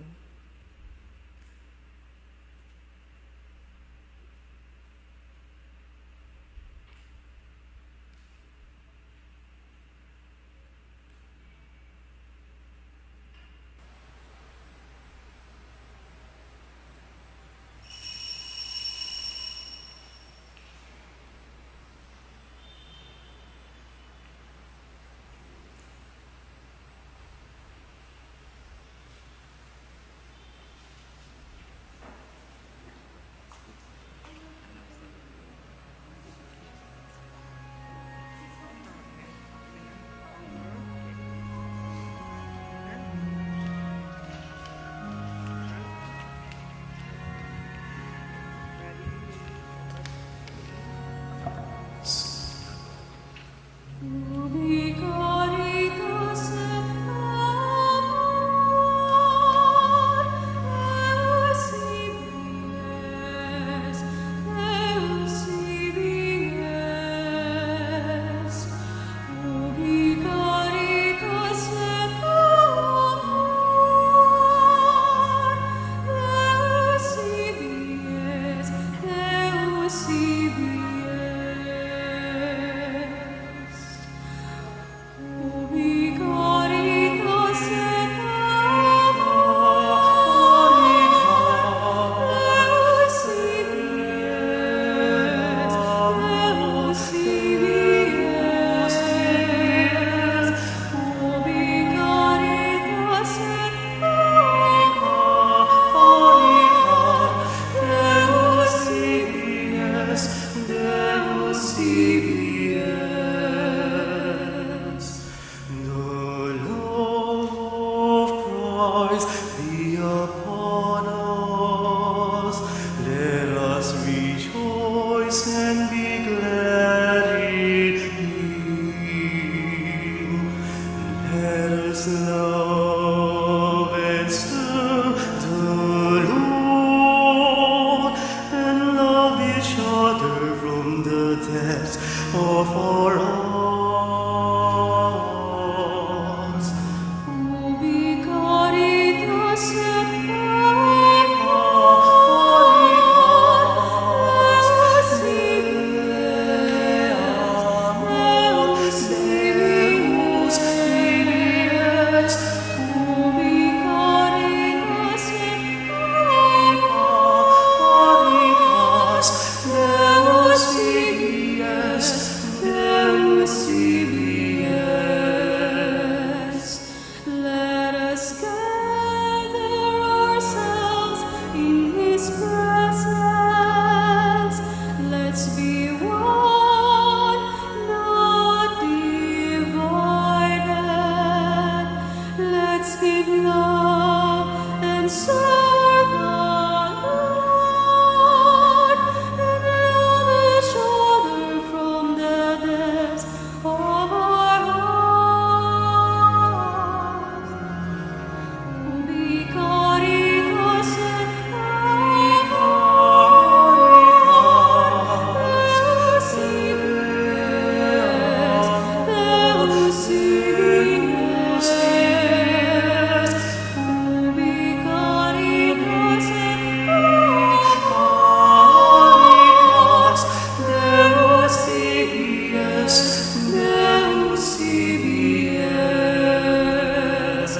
Deus ibi es,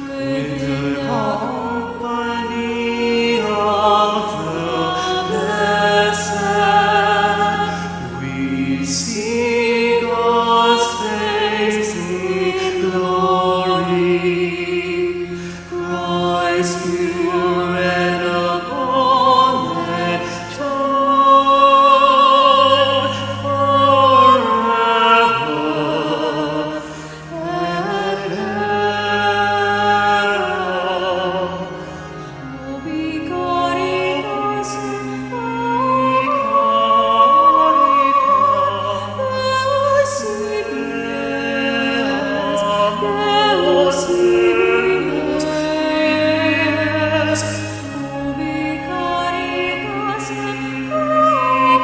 with the company of the blessed, we sing God's praise in glory. Christ, pure and abundant joy forever and ever. Ubi caritas, ubi caritas, Deus ibi es, Deus ibi es, ubi caritas, ubi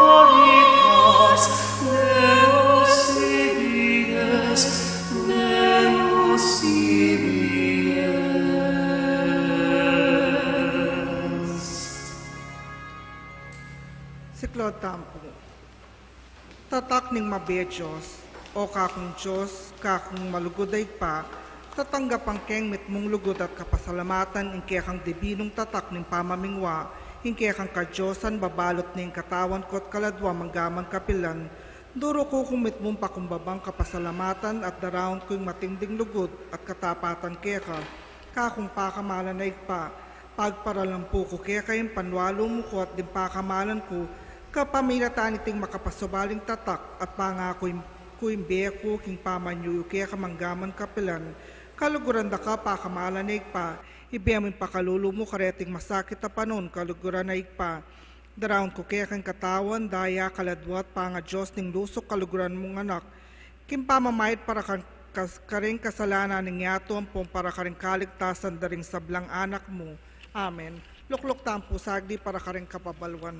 caritas, Deus ibi es, Deus ibi es. Siklaud tamu pu. Tatak ning mabie Dios, o kakung Dios, kakung malugud a Ibpa, tatanggapan keng mitmung lugud at kapasalamatan ing kekang dibinung tatak ning pamamingwa, ing kekang kadiosan, babalutne ing katawan ku at kaladwa manggaman kapilan, duru ku kung mitmung pakumbabang kapasalamatan at daraun ku ing matinding lugud at katapatan keka, kakung pakamalan a Ibpa, pagparalan pu ku keka ing panwalu mu ku at ding pakamalan ku, kapamilatan niting makapasubaling tatak at pangaku ing, ku ing bie ku king pamanyuyu keka manggaman kapilan, kaluguran da ka pakamalan a Ibpa, ibie mu ing pakalulu mu kareting masakit a panaun, kaluguran a Ibpa. Daraun ku keka ing katawan, daya, kaladwa at pangadios ning lusuk kaluguran mung Anak, king pamamayad para kan-, kas-, karing kasalanan ning yatu ampong para karing kaligtasan da ring sablang anak mu. Amen. Lukluk tamu pu saglit para karing kapabaluan.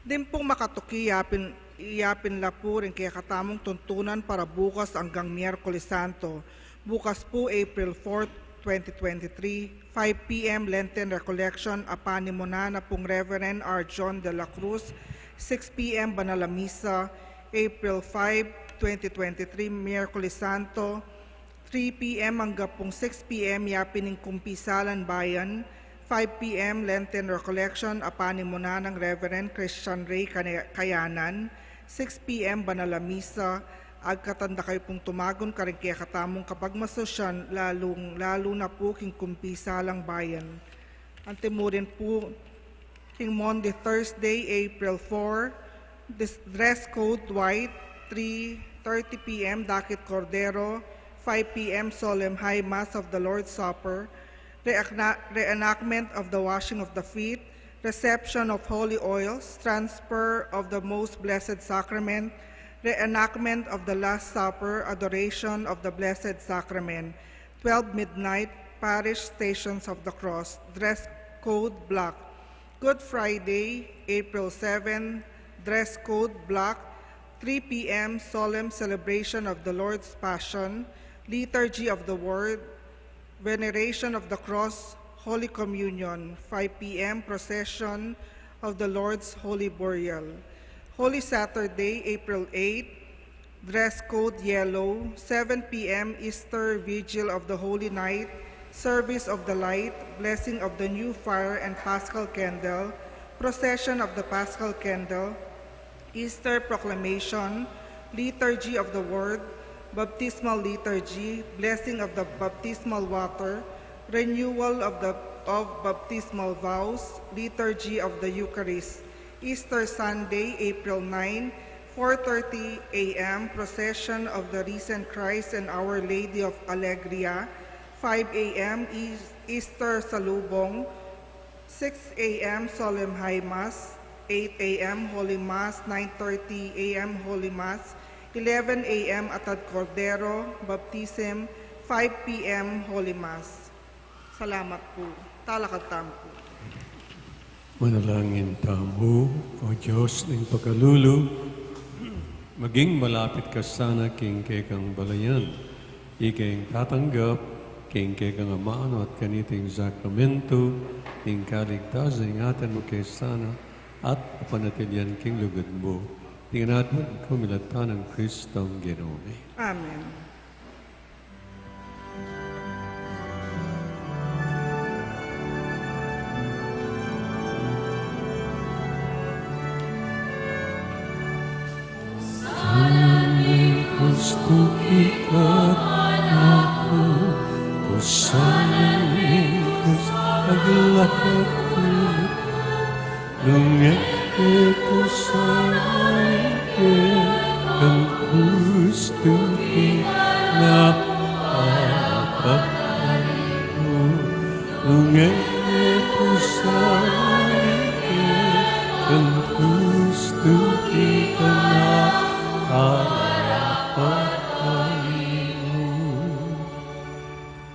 Ding pung makatuki, yapin, yapin la pu ring kekatamung tuntunan para bukas anggang Miyerkules Santo. Bukas pu, April four, twenty twenty-three, five P M Lenten Recollection, a panimunan na pung Reverend R. John de la Cruz, six P M Banal a Misa, April five, twenty twenty-three, Miyerkules Santo, three P M angga pung six P M yapin ning Kumpisalan Bayan, five P M Lenten Recollection a panimunan nang Reverend Christian Ray Kane-, Kayanan, six P M Banal a Misa, agkatan da kayu pung tumagun karing kekatamung kapagmasusyan, lalung-lalu na pu king Kumpisalang Bayan. Antimurin pu, king Maundy, Thursday, April four, dis-, dress code white, three thirty P M, Dakit Cordero, five P M, Solemn High Mass of the Lord's Supper, reacna-, reenactment of the washing of the feet, reception of holy oils, transfer of the Most Blessed Sacrament, reenactment of the Last Supper, adoration of the Blessed Sacrament, twelve midnight, parish Stations of the Cross, dress code black. Good Friday, April seven, dress code black, three P M, solemn celebration of the Lord's Passion, Liturgy of the Word, Veneration of the Cross, Holy Communion, five P M, procession of the Lord's Holy Burial. Holy Saturday, April eight, dress code yellow, seven P M, Easter Vigil of the Holy Night, service of the light, blessing of the new fire and Paschal candle, procession of the Paschal candle, Easter proclamation, liturgy of the word, baptismal liturgy, blessing of the baptismal water, renewal of the, of baptismal vows, liturgy of the Eucharist. Easter Sunday, April nine, four thirty A M, procession of the risen Christ and Our Lady of Alegria, five A M, Eas-, Easter Salubong, six A M, Solemn High Mass, eight A M, Holy Mass, nine thirty A M, Holy Mass, eleven A M, Atad Cordero, Baptism, five P M, Holy Mass. Salamat pu. Talakad tamu pu. Manalangin tamu. O Dios ning pakalulu, maging malapit ka sana king kekang balayan. Ika ing tatanggap king kekang amanu at kaniting sakramento ning kaligtasan, ingatan mu ke sana at panatilian king lugud mu. Ing anak ku, milatan nang Kristong Ginu mi. Amen. Sana ning Kristu ika, anak ku, sana ning Kristu ika, anak ku. Nung e ku sana ika, kang Kristu ika na papatalimu. Nung e ku sana ika, kang Kristu ika na papatalimu.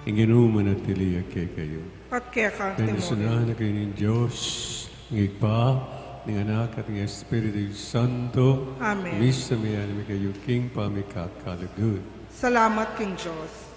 Ing Ginu manatili ya kekayu. At keka naman. Bendisyunan na kayu ning Dios, ing Ibpa, ning Anak, at ning Espiritu Santo. Amen. Misan meyanami kayu king pamikakalugud. Salamat king Dios.